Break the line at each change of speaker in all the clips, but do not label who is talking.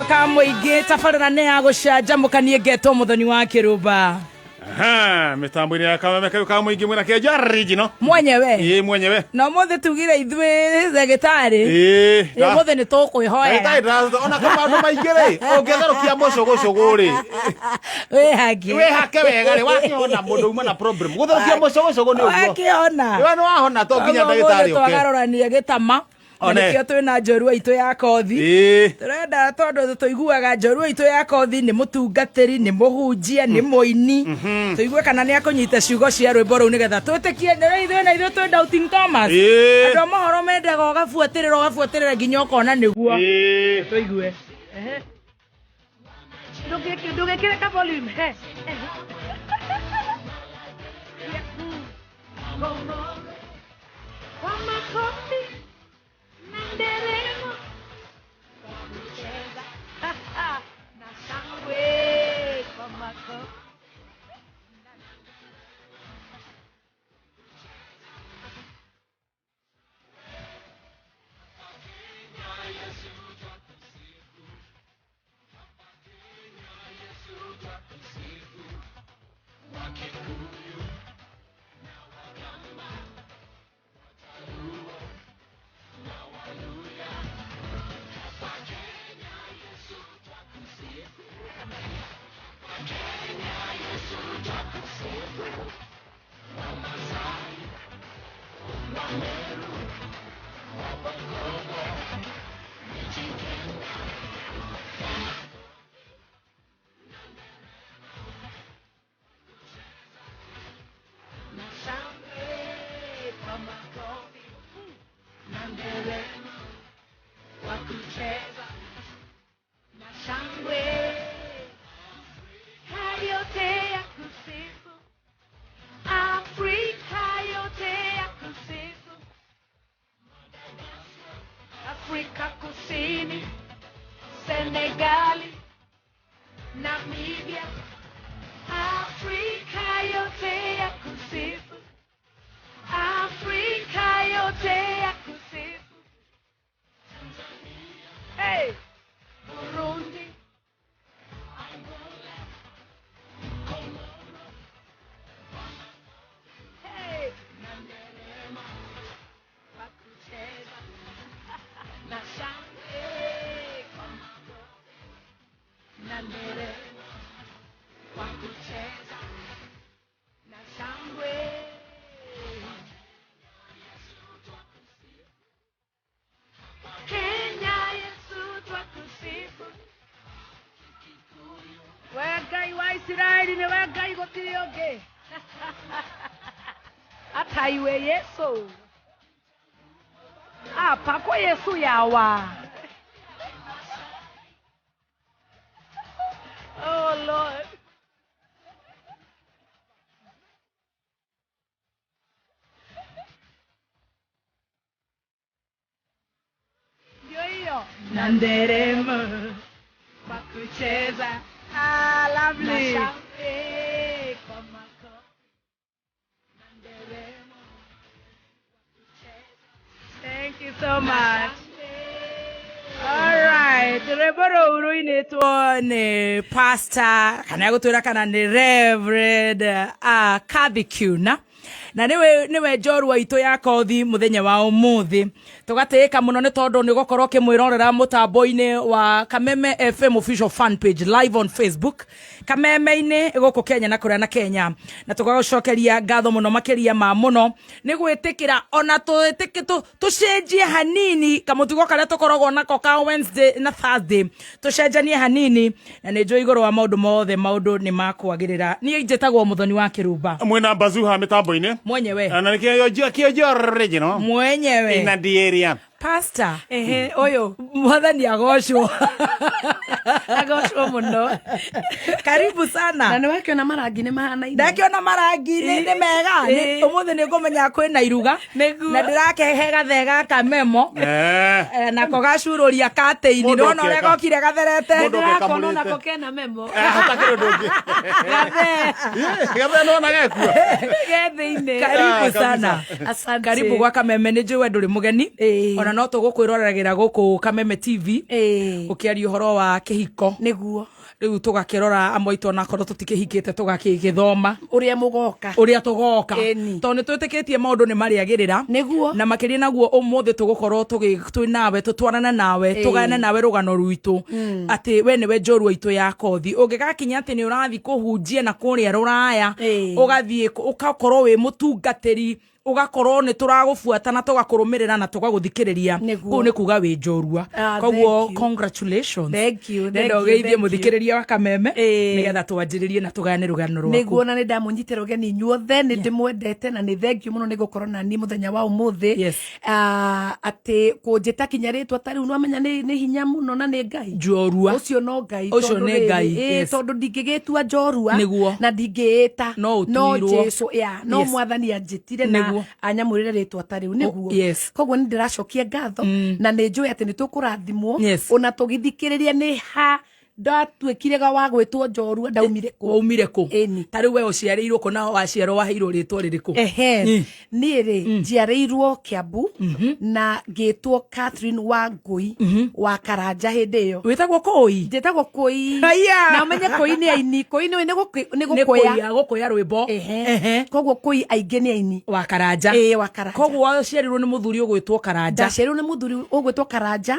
Ka mũingĩ tabarĩra nĩ ya gũcanjamũka. Niĩ ngetwo Mũthoni wa Kĩrũmba.
Aha, mitambo-inĩ ya Kameme kau ka mũingĩ mwĩna kĩenja original.
Mwenyewe.
Ĩĩ, mwenyewe.
Na ũmũthĩ tugire ithuĩ ndagĩtarĩ.
Ĩĩ.
Ũmũthĩ nĩ tũkwĩhoera.
Ndagĩtarĩ ona ka maũndũ maingĩ rĩ, ũngĩtherũkia mũcũgũcũgũ rĩ,
wĩhake.
Wĩhake wega rĩ, wakĩhona mũndũ uma na problem. Gũtherũkia mũcũgũcũgũ nĩ ũguo.
Wakĩhona.
We nĩ wahona to nginya
Ũguo
ndagĩtarĩ
ũmũthĩ
ũke.
twagarũrania gĩtama na
One.
nĩkĩo twĩna njorua itũ ya kothi. Tũrenda tondũ tũiguaga njorua itũ ya kothi nĩ mũtungatĩri, nĩ mũhunjia, nĩ mũini, tũigue kana nĩ akũnyita ciugo cia rwĩmbo rũu nĩgetha twĩtĩkie nĩ ithuĩ na ithuĩ twĩ doubting Thomas. Andũ a mohoro mendaga ũgabuatĩrĩra ũgabuatĩrĩra nginya ũkona nĩguo. Tũigue. Ehe. Ndũgĩkĩre ka volume he.
Kwa makofi na nderemo, kwa kucheza na shangwe, kwa makofi. Na shangwe, kwa makofi na nderemo, kwa kucheza na shangwe, yote ya kusifu, Afrika yote ya kusifu, Afrika Kusini, Senegali, Namibia, Afrika yote ya kusifu, Afrika yote ya kusifu. Hey, Burundi, Angola, Komoro, hey, na nderemo, kwa kucheza na shangwe, kwa makofi na nderemo, kwa kucheza na shangwe. Kenya, Yesu twakusifu.
We Ngai wa Isiraeli, nĩ we Ngai, gũtirĩ ũngĩ ataiwe Yesu apa ko Yesu yawa. Oh Lord. Ndio hiyo. Na nderemo,
kwa kucheza
Ah,
na
lovely.
shangwe, kwa makofi na nderemo, kwa kucheza
Thank you so
na
much.
shangwe.
Alright, rwĩmbo rũu rũinĩtwo nĩ pastor kana gũtwĩra kana nĩ Reverend Kathy Kiuna, na nĩwe njorua itũ ya kothi mũthenya wa ũmũthĩ. Tũgatĩĩka mũno nĩ tondũ nĩ gũkorwo ũkĩmwĩrorera mũtambo-inĩ wa Kameme FM official fan page live on Facebook, Kameme-inĩ gũkũ Kenya na kũrĩa na Kenya, na tũgagũcokeria ngatho mũno makĩria ma mũno nĩ gwĩtĩkĩra ona twĩtĩke tũcenjie hanini kamũtugo karĩa tũkoragwo nako ka Wednesday na Thursday, tũcenjanie hanini, na nĩ njũĩ igũrũ wa maũndũ mothe maũndũ nĩ makwagĩrĩra. Niĩ njĩtagwo Mũthoni wa Kĩrumba.
Mwĩna Bazuha mĩtambo-inĩ.
Mwenyewe.
Na nĩ kĩo original.
Mwenyewe.
Ina the area.
Pastor.
Ehe, ũyũ.
Mwathani agocwo.
Agocwo mũno.
Mũno.
Karibu sana.
Na nĩ wakĩona marangi nĩ mahanaine.
Ndakiona marangi nĩ mega. Ũmũthĩ nĩ ngũmenya kwĩna iruga.
Nĩguo.
Na ndĩrakehe gathee gaka memo. Nako gacurũria katĩini.
Mũndũ
Nĩwona ũrĩa
ũkĩeka.
gokire gatherete.
Mũndũ ũkĩeka
Ndĩrakona
mũrĩte.
onako kena memo.
Hatakĩrĩ ũndũ ũngĩ.
Gathee.
Gathee nona gekuo.
Ge thĩinĩ.
Karibu
Ah, kabisa.
sana.
Asante.
Karibu gwa Kameme, nĩ njũĩ we ndũrĩ mũgeni. Ona no tũgũkwĩroragĩra gũkũ Kameme TV. Ũkĩaria ũhoro wa kĩhiko.
Nĩguo.
Rĩu tũgakĩrora amwe aitũ onakorwo tũtikĩhikĩte tũgakĩgĩthoma
Ũrĩa mũgoka.
Ũrĩa tũgoka.
Ĩni.
Tondũ nĩ twĩtĩkĩtie maũndũ nĩ marĩagĩrĩra.
Nĩguo.
Na makĩria naguo ũmũthĩ tũgũkorwo twĩ nawe, tũtwarane nawe, tũgayane nawe rũgano rwitũ, atĩ we nĩwe njorua itũ ya kothi. Ũngĩgakinya atĩ nĩ ũrathiĩ kũhunjia na kũrĩa rũraya, ũgathiĩ ũgakorwo wĩ mũtungatĩri, ũgakorwo nĩ tũragũbuata na tũgakũrũmĩrĩra na tũgagũthikĩrĩria.
Nĩguo.
Kũu nĩ kuga wĩ njorua.
Ah,
Koguo
thank you.
congratulations.
Thank you, thank
Ndenda
you,
ũgeithie
thank you.
mũthikĩrĩria wa Kameme nĩgetha twanjĩrĩrie na tũgayane rũgano rwaku.
Nĩguo, na nĩ ndamũnyitĩra ũgeni inyuothe, nĩ ndĩmwendete na nĩ thank you mũno nĩ gũkorwo na niĩ mũthenya wa ũmũthĩ. Ah, atĩ kũnjĩta kinya rĩtwa ta rĩu, nĩwamenya nĩ hinya mũno na nĩ Ngai.
Njorua.
Ũcio no Ngai.
Ũcio
Tondũ
nĩ
rĩrĩ,
Ngai, yes.
Tondũ ndingĩgĩtua njorua.
Nĩguo.
Na ndingĩĩta.
No
No
ũtuirwo.
Jesu ya no Mwathani anjĩtire na anyamũrĩre rĩtwa ta rĩu, nĩguo. Koguo nĩ ndĩracokia ngatho na nĩ njũĩ atĩ nĩ tũkũrathimwo ona tũgĩthikĩrĩria nĩ ha ndatuĩkire ga wa gwĩtwo njorua, ndaumire kũ.
Waumire kũ?
Ĩni.
Ta rĩu we ũciarĩirwo kũ, na waciarwo waheirwo rĩtwa rĩrĩkũ?
Ehe, niĩ rĩ, njiarĩirwo Kiambu na ngĩtwo Catherine wa Ngũi wa Karanja hĩndĩ ĩyo.
Wĩtagwo kũi?
Njĩtagwo Kũi.
Haiya!
Na ũmenye Kũi nĩ aini, Kũi nĩ
Nĩ
gũkũya.
kũiya, gũkũya rwĩmbo.
Ehe, koguo Kũi aingĩ nĩ aini.
Wa Karanja.
Ĩĩ, wa Karanja.
Koguo waciarirwo nĩ mũthuri ũgwĩtwo Karanja.
Ndaciarirwo nĩ mũthuri ũgwĩtwo Karanja,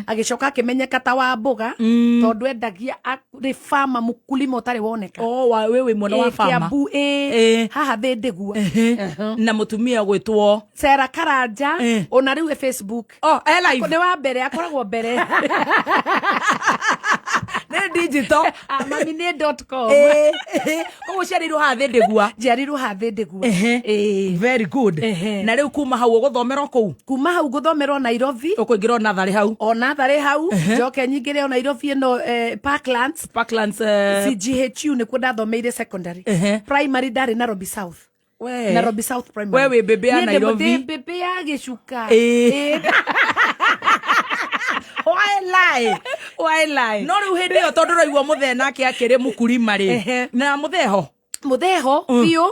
agĩcoka akĩmenyeka ta wa mboga tondũ endagia, arĩ fama, mũkulima ũtarĩ woneka.
Oh, wa wĩ mwana wa fama.
Kiambu, ĩ. Haha Thĩndĩgua.
Na mũtumia ũgwĩtwo?
Sera Karanja. Ona rĩu e Facebook.
Oh, e live.
Nĩ wa mbere, akoragwo mbere.
Nĩ digital.
Ah, mami nĩ dot com.
Koguo ũciarĩirwo haha Thĩndĩgua.
Njiarirwo haha Thĩndĩgua. Ĩĩ.
Very good. Na rĩu kuma hau ũgũthomera o kũu?
Kuma hau ngũthomera o Nairobi.
Ũkũingĩra o natharĩ hau?
O natharĩ hau, njoke nyingĩre o Nairobi ĩno, Parklands.
Parklands.
CGHU nĩkuo ndathomeire secondary. Primary ndarĩ Nairobi South.
We.
Nairobi South Primary.
We wĩ mbĩmbĩ ya
Niĩ
Nairobi.
ndĩ mbĩmbĩ ya gĩcuka.
Why lie?
Why lie?
No rĩu hĩndĩ ĩyo, tondũ ũraigua mũthee nake akĩrĩ mũkurima rĩ, na mũtheho?
Mũtheho biũ.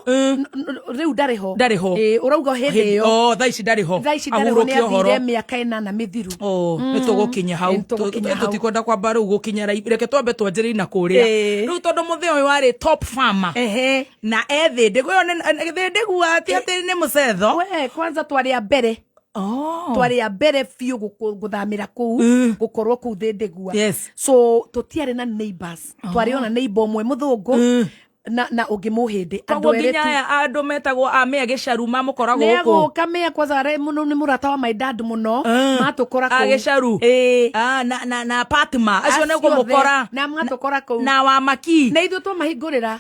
Rĩu ndarĩ ho.
Ndarĩ ho.
Ĩĩ, ũrauga hĩndĩ ĩyo.
Oh, thaa ici ndarĩ ho.
Thaa ici ndarĩ ho, nĩ
Ahurũke ũhoro.
athire mĩaka 8 mĩthiru.
Oh, nĩ tũgũkinya hau.
Nĩ tũgũkinya hau.
Tũtikwenda kwamba rĩu gũkinya reke twambe twanjĩrĩrie na kũrĩa. Rĩu tondũ mũthee ũyũ warĩ top farmer na e Thĩndĩgua ĩyo, Thĩndĩgua ti atĩ nĩ mũcetho.
We kwanza twarĩ a mbere. Twarĩ a mbere biũ gũthamĩra kũu, gũkorwo kũu Thĩndĩgua. So tũtiarĩ na neighbors, twarĩ ona neighbor ũmwe mũthũngũ na ũngĩ mũhĩndĩ, andũ
Koguo
erĩ
nginya
tu.
aya andũ metagwo a mĩa gĩcaru mamũkora
Nĩ
gũkũ?
agũka mĩa kwanza arĩ mũno, nĩ mũrata wa my dad mũno, matũkora
A
kũu.
gĩcaru.
Ĩĩ.
Ah, na Fatma acio nĩ
Acio othe,
kũmũkora.
na matũkora kũu.
Na wamaki.
Na ithuĩ twamahingũrĩra.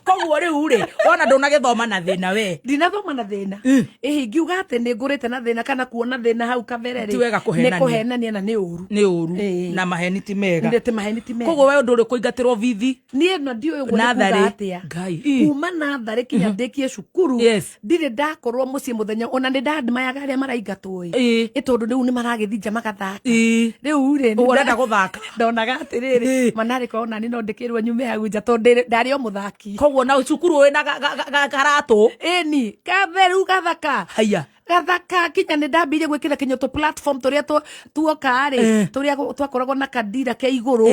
Koguo rĩu rĩ, wona ndũnagĩthoma na thĩna we.
Ndinathoma na thĩna. Ĩhĩ, ingiuga atĩ nĩ ngũrĩte na thĩna kana kuona thĩna hau kabere rĩ,
Ti wega kũhenania.
Nĩ kũhenania na nĩ ũru.
Nĩ ũru.
Ĩĩ.
Na maheni ti mega.
Nĩ maheni ti mega.
Koguo we ũndũ ũrĩ kũingatĩrwo bithi?
Niĩ no ndiũĩ ũguo nĩ kuga
Natharĩ.
atĩa.
Ngai.
Kuma natharĩ kinya ndĩkie cukuru, ndirĩ ndakorwo mũciĩ mũthenya ona. Nĩ ndandmayaga arĩa maraingatwo ĩ. Ĩ tondũ rĩu nĩ maragĩthiĩ nja magathaka. Rĩu rĩ,
Ũguo ũrenda gũthaka.
Ndonaga atĩrĩrĩ, manarĩ korwo nani no ndĩkĩrwo nyume hau nja tondũ ndarĩ o mũthaki.
Koguo na cukuru wĩna karatũ?
Ĩni, katheru, gathaka.
Haya.
Gathaka, kinya nĩ ndambĩire gwĩkĩra kinya tũ platform tũrĩa tuoka rĩ, tũrĩa twakoragwo na kadira ke igũrũ.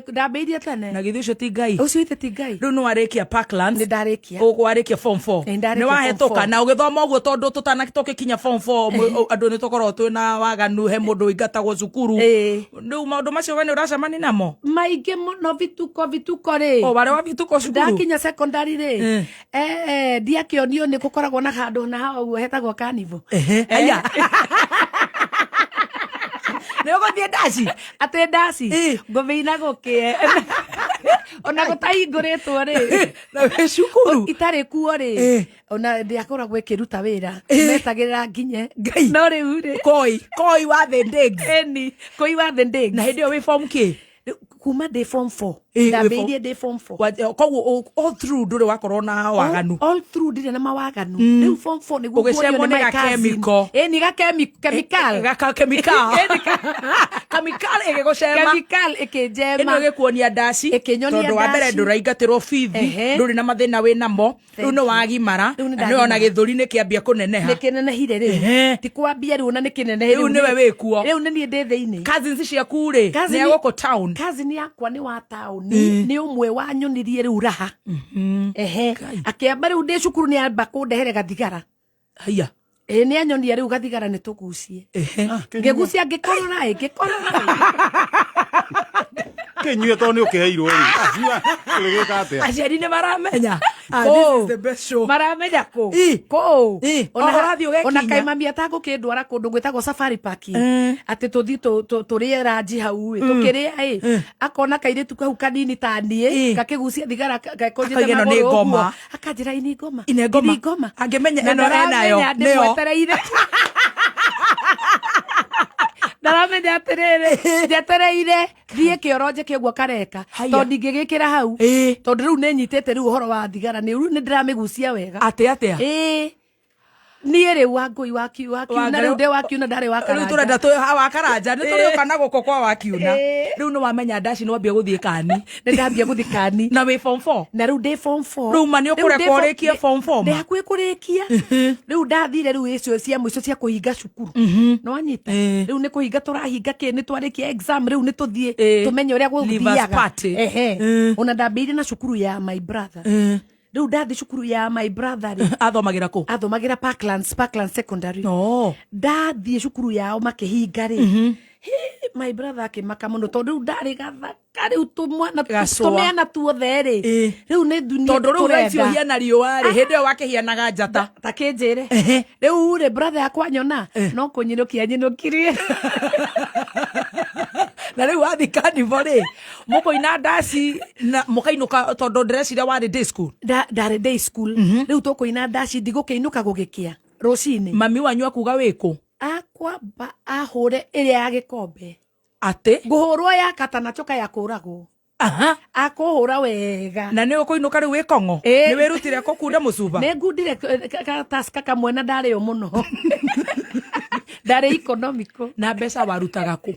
Ndambĩirie tene.
Na githĩ ũcio ti Ngai?
Ũcio ithe ti Ngai.
Rĩu nĩ warĩkia Parklands?
Nĩ ndarĩkia.
Ũguo warĩkia form 4?
Nĩ ndarĩkia
Nĩ
form
wahĩtũka?
four.
Na ũgĩthoma ũguo, tondũ tũtana tũgĩkinya form 4, andũ nĩ tũkoragwo twĩna waganu, he mũndũ ũingatagwo cukuru. Rĩu maũndũ macio we nĩ ũracemania namo?
Maingĩ mũno, vituko vituko rĩ.
O warĩ wa vituko cukuru?
Ndakinya secondary rĩ, ndiakĩonio nĩ gũkoragwo na handũ na hau ũguo hetagwo kanivo.
Aya, nĩ ũgũthiĩ ndaci?
Atĩ ndaci? Ngũmĩina gũkĩe. Ona gũtahingũrĩtwo rĩ,
Na wĩ cukuru.
Itarĩ kuo rĩ, ona ndĩakoragwo ĩkĩruta wĩra, metagĩrĩra nginye.
Ngai.
No rĩu rĩ,
Koi, koi wa the Ndigs.
Eni koi wa the Ndigs.
Na hĩndĩ ĩyo wĩ form kĩ?
Rĩu, kuma ndĩ form 4.
Wĩ
Ndambĩrĩirie ndĩ form 4.
Koguo all through ndũrĩ wakorwo na waganu?
All through ndirĩ na mawaganu. Rĩu form 4 nĩguo
Ũgĩcemwo
nguonio
nĩ
my cousin.
gakemiko.
Ĩni gakemikal.
Gaka chemical. Chemical ĩgĩgũcema.
Chemical
Ĩno
ĩkĩnjema.
Ĩgĩkuonia ndaci.
Ĩkĩnyonia
Tondũ wa mbere,
ndaci.
ndũraingatĩrwo bithi, ndũrĩ na mathĩna wĩ namo, rĩu nĩ
you.
wagimara.
Rĩu nĩ
Na nĩ ona
ndagimara.
gĩthũri nĩ kĩambia kũneneha.
Nĩ kĩnenehire rĩu. Ti kwambia rĩu, ona nĩ kĩnenehe.
Rĩu nĩwe wĩkuo.
Rĩu nĩ niĩ ndĩ thĩinĩ.
Cousins ciaku rĩ,
Cousin-
nĩ a gũkũ town?
Cousin yakwa nĩ wa taũni, nĩ ũmwe wanyonirie rĩu raha. Ehe, akĩamba rĩu ndĩ cukuru nĩ amba kũndehere gathigara.
Haiya.
Ĩ, nĩ anyonia rĩu gathigara nĩ tũgucie. Ngĩgucia, ngĩkorora ĩ, ngĩkorora ĩ.
Kĩnyue tondũ nĩ ũkĩheirwo rĩ. Ũrĩgĩka atĩa?
Aciari nĩ maramenya? Ah,
Kũ?
this is the best show.
Maramenya kũ? Kũ?
O ũrathiĩ ũgekinya.
Ona kaĩ mami atagũkĩndwara kũndũ gwĩtagwo Safari Park, atĩ tũthiĩ tũrĩe ranji hau ĩ, tũkĩrĩa ĩ, akona kairĩtu kau kanini ta niĩ gakĩgucia thigara gakũnjĩte
Akauga ĩno nĩ
magũrũ ũguo.
ngoma.
Akanjĩra ini ngoma.
Ine ngoma.
Ini ngoma.
Angĩmenya
Na
ĩno enayo,
ndaramenya
nĩyo.
ndĩmwetereire, ndaramenya atĩrĩrĩ, njetereire thiĩ kĩoro njĩke ũguo kareka.
Haiya.
Tondũ ndingĩgĩkĩra hau, tondũ rĩu nĩ nyitĩte rĩu ũhoro wa thigara, nĩ rĩu nĩ ndĩramĩgucia wega.
Atĩ atĩa?
Ĩĩ, niĩ rĩu Wangũi wa Kiuna, rĩu ndĩ wa Kiuna, ndarĩ wa
Rĩu
Karanja.
tũrenda wa Karanja nĩ tũrĩũka na gũkũ kwa Wakiuna. Rĩu nĩ wamenya ndaci, nĩ wambia gũthiĩ kani.
Nĩ ndambia gũthiĩ kani.
Na wĩ form 4?
Na rĩu ndĩ form 4.
Rĩu ma nĩ ũkũrekwo ũrĩkie form 4
Ndĩ
ma?
hakuhĩ kũrĩkia. Rĩu ndathire rĩu icio cia mũico cia kũhinga cukuru, nĩ wanyita? Rĩu nĩ kũhinga tũrahinga kĩ, nĩ twarĩkia exam, rĩu nĩ tũthiĩ tũmenye ũrĩa
Leavers
gũthiaga.
party.
Ehe, ona ndambĩire na cukuru ya my brother. Rĩu ndathi cukuru ya my brother rĩ,
Athomagĩra kũ?
Athomagĩra Parklands Secondary.
No.
Ndathiĩ cukuru yao makĩhinga rĩ, hĩ, my brother akĩmaka mũno tondũ rĩu ndarĩ gathaka rĩu tũmwana
Gacũa.
tũmĩana tuothe rĩ, rĩu nĩ dunia
Tondũ rĩu thaa ici
tũrenda.
ũhiana riũa rĩ, hĩndĩ ĩyo wakĩhianaga njata.
Ta kĩnjĩre, rĩu rĩ, brother yakwa nyona no kũnyinũkia nyinũkirie.
Na rĩu wathi kanivo rĩ, mũkũina ndaci na mũkainũka, tondũ ndĩreciria warĩ day school?
Ndarĩ day school. Rĩu tũkũina ndaci, ndigũkĩinũka gũgĩkĩa rũcinĩ.
Mami wanyu akuga wĩkũ?
Akwamba ahũre ĩrĩa ya gĩkombe.
Atĩ?
Ngũhũrwo ya kata na coka ya kũragwo. Akũhũra wega.
Na nĩ ũkũinũka rĩu wĩ kong'o? Nĩ wĩrutire kũkunda mũcuba?
Nĩ ngundire karataci kamwe na ndarĩ o mũno, ndarĩ economical.
Na mbeca warutaga kũ?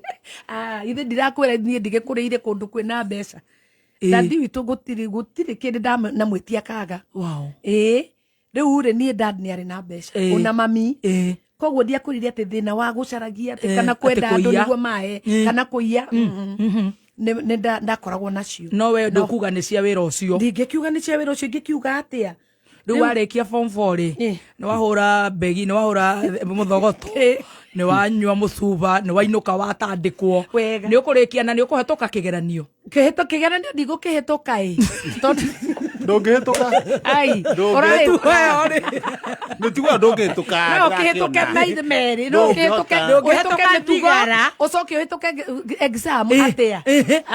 Ah, ithe ndirakwĩra, niĩ ndigĩkũrĩire kũndũ kwĩna mbeca. Dadi witũ gũtirĩ kĩndũ ndamwĩtia kaga. Ĩĩ, rĩu rĩ, niĩ dad nĩ arĩ na mbeca, ona mami. Koguo ndiakũrire atĩ thĩna wa gũcaragia atĩ kana
atĩ
kwenda andũ
kũiya.
nĩguo mahe kana kũiya. Nĩ ndakoragwo nacio.
No we ndũkuga nĩ cia wĩra ũcio?
Ndingĩkiuga nĩ cia wĩra ũcio, ingĩkiuga atĩa?
Rĩu warĩkia form 4 rĩ, nĩ wahũra mbegi, nĩ wahũra mũthogoto, nĩ wanyua mũcuba, nĩ wainũka watandĩkwo.
Wega.
Nĩ ũkũrĩkia na nĩ ũkũhetũka kĩgeranio?
Kĩhĩtũ kĩgeranio ndigũkĩhĩtũka ĩ, tondũ
Ndũngĩhĩtũka.
Ai.
Ndũngĩhĩtũka. Nĩ tiguo ndũngĩhĩtũka.
No ũkĩhĩtũke maithe merĩ, no ũkĩhĩtũke.
Ndũngĩhota.
Ũhĩtũke
Ndũngĩhĩtũka
mĩtugo,
thigara.
ũcoke ũhĩtũke exam atĩa?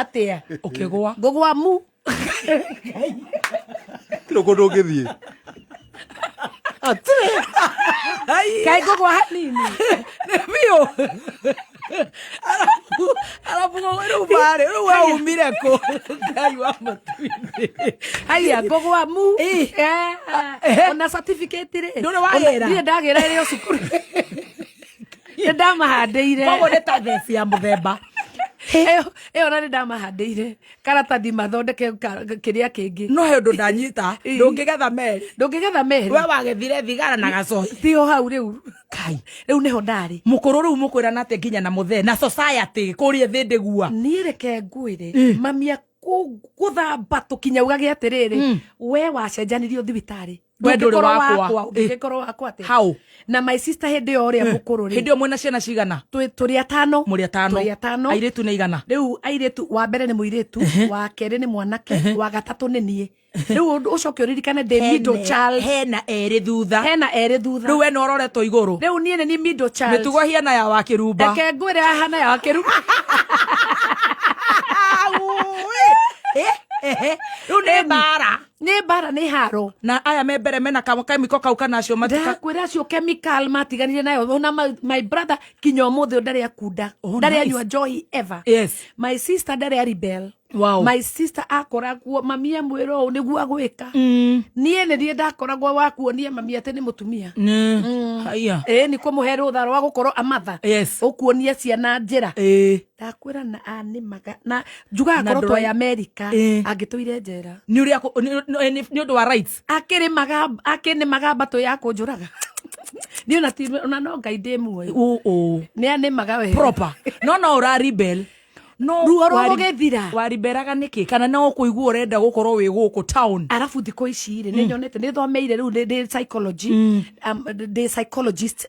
Atĩa?
Ũkĩgwa.
Ngũgwa mu.
Tirĩ kũndũ ũngĩthiĩ.
Kaĩ ngũgwa hanini?
Nĩ biũ. Arabu rĩu marĩ rĩu waumire kũ, Ngai wa matu-inĩ?
Haya, ngũgwa mu. Ona certificate rĩ,
Ndũrĩ wagĩra?
Ndirĩ ndagĩra ĩrĩ o cukuru, nĩ ndamahandĩire.
Koguo nĩ ta theci ya mũthemba.
Ĩyo na nĩ ndamahandĩire karatathi mathondeke kĩrĩa kĩngĩ.
No he ũndũ ndanyita, ndũngĩgetha merĩ.
Ndũngĩgetha merĩ.
We wagethire thigara na gacohi.
Tiho hau rĩu.
Kai.
Rĩu nĩho ndarĩ.
Mũkũrũ rĩu mũkwĩrana atĩa nginya na mũthee na society kũrĩa thĩ ndĩgua?
Niĩ reke ngwĩre, mami gũthamba tũkinya ugage atĩrĩrĩ, we wacenjanirio thibitarĩ.
We ndũrĩ
Ndũngĩkorwo
wakwa.
Ũngĩgĩkorwo wakwa atĩa?
How?
Na my sister hĩndĩ ĩyo ũrĩa mũkũrũ rĩ,
Hĩndĩ ĩyo mwĩna ciana cigana?
Tũrĩ atano.
Mũrĩ atano?
Tũrĩ atano.
Airĩtu nĩ igana?
Rĩu airĩtu, wa mbere nĩ mũirĩtu, wa kerĩ nĩ mwanake, wa gatatũ nĩ niĩ. Rĩu ũndũ ũcoke ũririkane ndĩ middle child.
Hena erĩ thutha.
Hena erĩ thutha.
Rĩu we nĩ ũroretwo igũrũ.
Rĩu niĩ nĩ niĩ middle child.
Mĩtugo hiana ya Wakĩrumba.
Reke ngwĩre, hahana ya Wakĩrumba.
Rĩu nĩ mbara.
Nĩ mbara, nĩ haro.
Na aya me mbere mena kamiko kau kana acio matika.
Ndakwĩra acio chemical matiganire nayo. Ona my brother kinya ũmũthĩ ũyũ ndarĩ akunda.
Oh,
Ndarĩ
nice.
anyua njohi ever. My sister ndarĩ a rebel. My sister akoragwo mami amwĩra ũũ nĩguo agwĩka. Niĩ nĩ niĩ ndakoragwo wa kuonia mami atĩ nĩ mũtumia.
Haya.
Ĩĩ, nĩ kũmũhe rũtha rwa gũkorwo amatha. Ũkuonia ciana njĩra. Ndakwĩra na anĩmaga na njugaga
Na
korwo twa Amerika angĩtũire njera.
Nĩ ũrĩa nĩ ũndũ wa rights.
Akĩrĩmaga, akĩnĩmaga mbatũ ya kũnjũraga niĩ ona ona no Ngai ndĩ muoyo. Nĩ anĩmaga wega.
Proper. No ũra rebel. No
Ruo rwa gũgĩthira.
Wariberaga nĩkĩ? Kana no kũigua ũrenda gũkorwo wĩ gũkũ town?
Arabu thikũ ici rĩ, nĩ nyonete, nĩ thomeire rĩu ndĩ psychology, ndĩ psychologist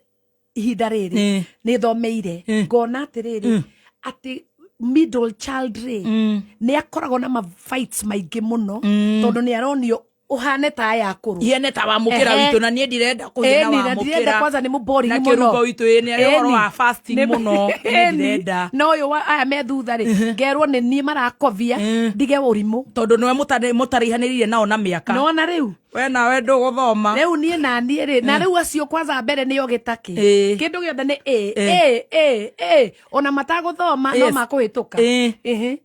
ihinda rĩrĩ. Nĩ thomeire ngona atĩrĩrĩ, atĩ middle child rĩ, nĩ akoragwo na ma fights maingĩ mũno, tondũ nĩ aronio ũhane ta aya akũrũ.
Hiene ta wamũkĩra witũ, na niĩ ndirenda kũgĩa na
Ĩni, na ndirenda
wamũkĩra.
Kwanza nĩ mũboring
Na
mũno.
kĩrumbo witũ ĩ nĩ arĩ ũhoro
Ĩni.
wa fasting mũno. Niĩ ndirenda.
Na ũyũ wa aya me thutha rĩ, ngerwo nĩ niĩ marakovia ndige ũrimũ.
Tondũ nĩwe mũtaraihanĩrĩire nao na mĩaka.
Nona rĩu.
We nawe ndũgũthoma.
Rĩu niĩ na niĩ rĩ, na rĩu acio kwanza mbere nĩo gĩtakĩ. Kĩndũ gĩothe nĩ A A A A, ona matagũthoma no makũhĩtũka. Ĩhĩ.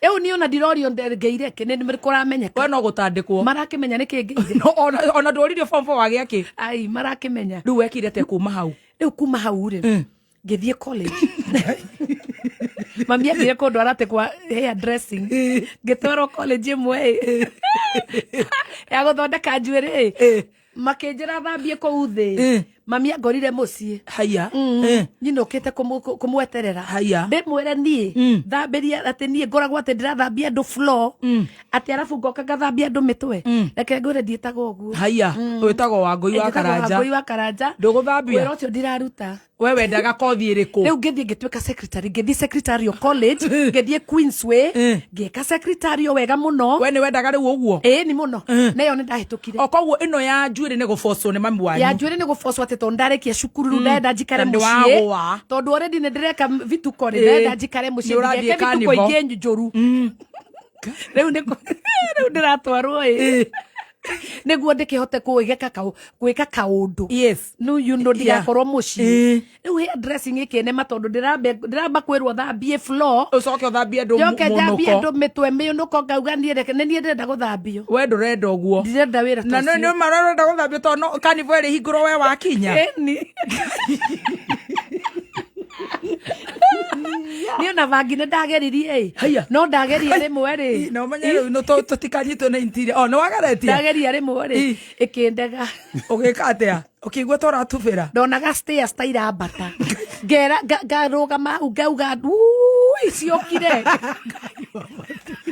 Rĩu niĩ ona ndirorio ngeire kĩ, nĩ kũramenyeka.
We no gũtandĩkwo.
Marakĩmenya nĩ kĩ ngeire.
No, ona ndworirio form four wagĩa kĩ.
Ai, marakĩmenya.
Rĩu wekire atĩa kuma hau?
Rĩu kuma hau rĩ, ngĩthiĩ college. Mami athire kũndwara atĩ kwa hair dressing, ngĩtwarwo college ĩmwe ĩ ya gũthondeka njuĩrĩ ĩ, makĩnjĩra thambie kũu thĩ. Mami angorire mũciĩ.
Haya.
Nyinũkĩte kũmweterera.
Haya.
Ndĩmwĩre niĩ thambĩria, atĩ niĩ ngoragwo atĩ ndĩrathambia andũ floor, atĩ arabu ngoka ngathambia andũ mĩtwe. Reke ngwĩre, ndiĩtagwo ũguo.
Haya, wĩtagwo Wangũi wa
Njĩtagwo
Karanja.
Wangũi wa Karanja.
Ndũgũthambia.
Wĩra ũcio ndiraruta.
We wendaga kothi ĩrĩkũ?
Rĩu ngĩthiĩ ngĩtuĩka secretary, ngĩthiĩ secretarial college, ngĩthiĩ Queensway, ngĩka secretarial wega mũno.
We nĩ wendaga rĩu ũguo?
Ĩĩ, ni mũno, na ĩyo nĩ ndahĩtũkire.
O koguo ĩno ya njuĩrĩ nĩ gũbocwo nĩ mami
Ya
wanyu?
njuĩrĩ nĩ gũbocwo, atĩ tondũ ndarĩkia cukuru rĩu ndĩrenda njikare
Na nĩ
mũciĩ.
wagũa.
Tondũ already nĩ ndĩreka vituko rĩ, ndĩrenda njikare mũciĩ.
Nĩ ũrathiĩ
Ndigeke vituko
carnival.
ingĩ njũru. Rĩu rĩu ndĩratwarwo ĩ nĩguo ndĩkĩhote gwĩka kaũndũ. No you know ndigakorwo mũciĩ. Rĩu hair dressing ĩkĩnema, tondũ ndĩramba kwĩrwo thambie floor,
Ũcoke ũthambie andũ
njoke njambie
mũnũko.
andũ mĩtwe mĩũnũko, ngauga niĩ reke nĩ niĩ ndĩrenda gũthambio.
We ndũrenda ũguo.
Ndirenda wĩra ta
Na nĩ
ũcio.
nĩ marenda gũthambio, tondũ no carnival ĩrĩ hingũrwo we wakinya.
Ĩni. Niĩ ona bangi nĩ ndageririe ĩ.
Haya.
No ndageria rĩmwe rĩ.
Na ũmenye rĩu no tũtikanyitwo nĩ intiri o nĩ wageretie.
Ndageria rĩmwe rĩ, ĩkĩndega.
Ũgĩka atĩa ũkĩigua ta ũratubĩra?
Ndonaga stairs ta irambata, ngera ngarũgama hau ngauga, "Ui, ciokire."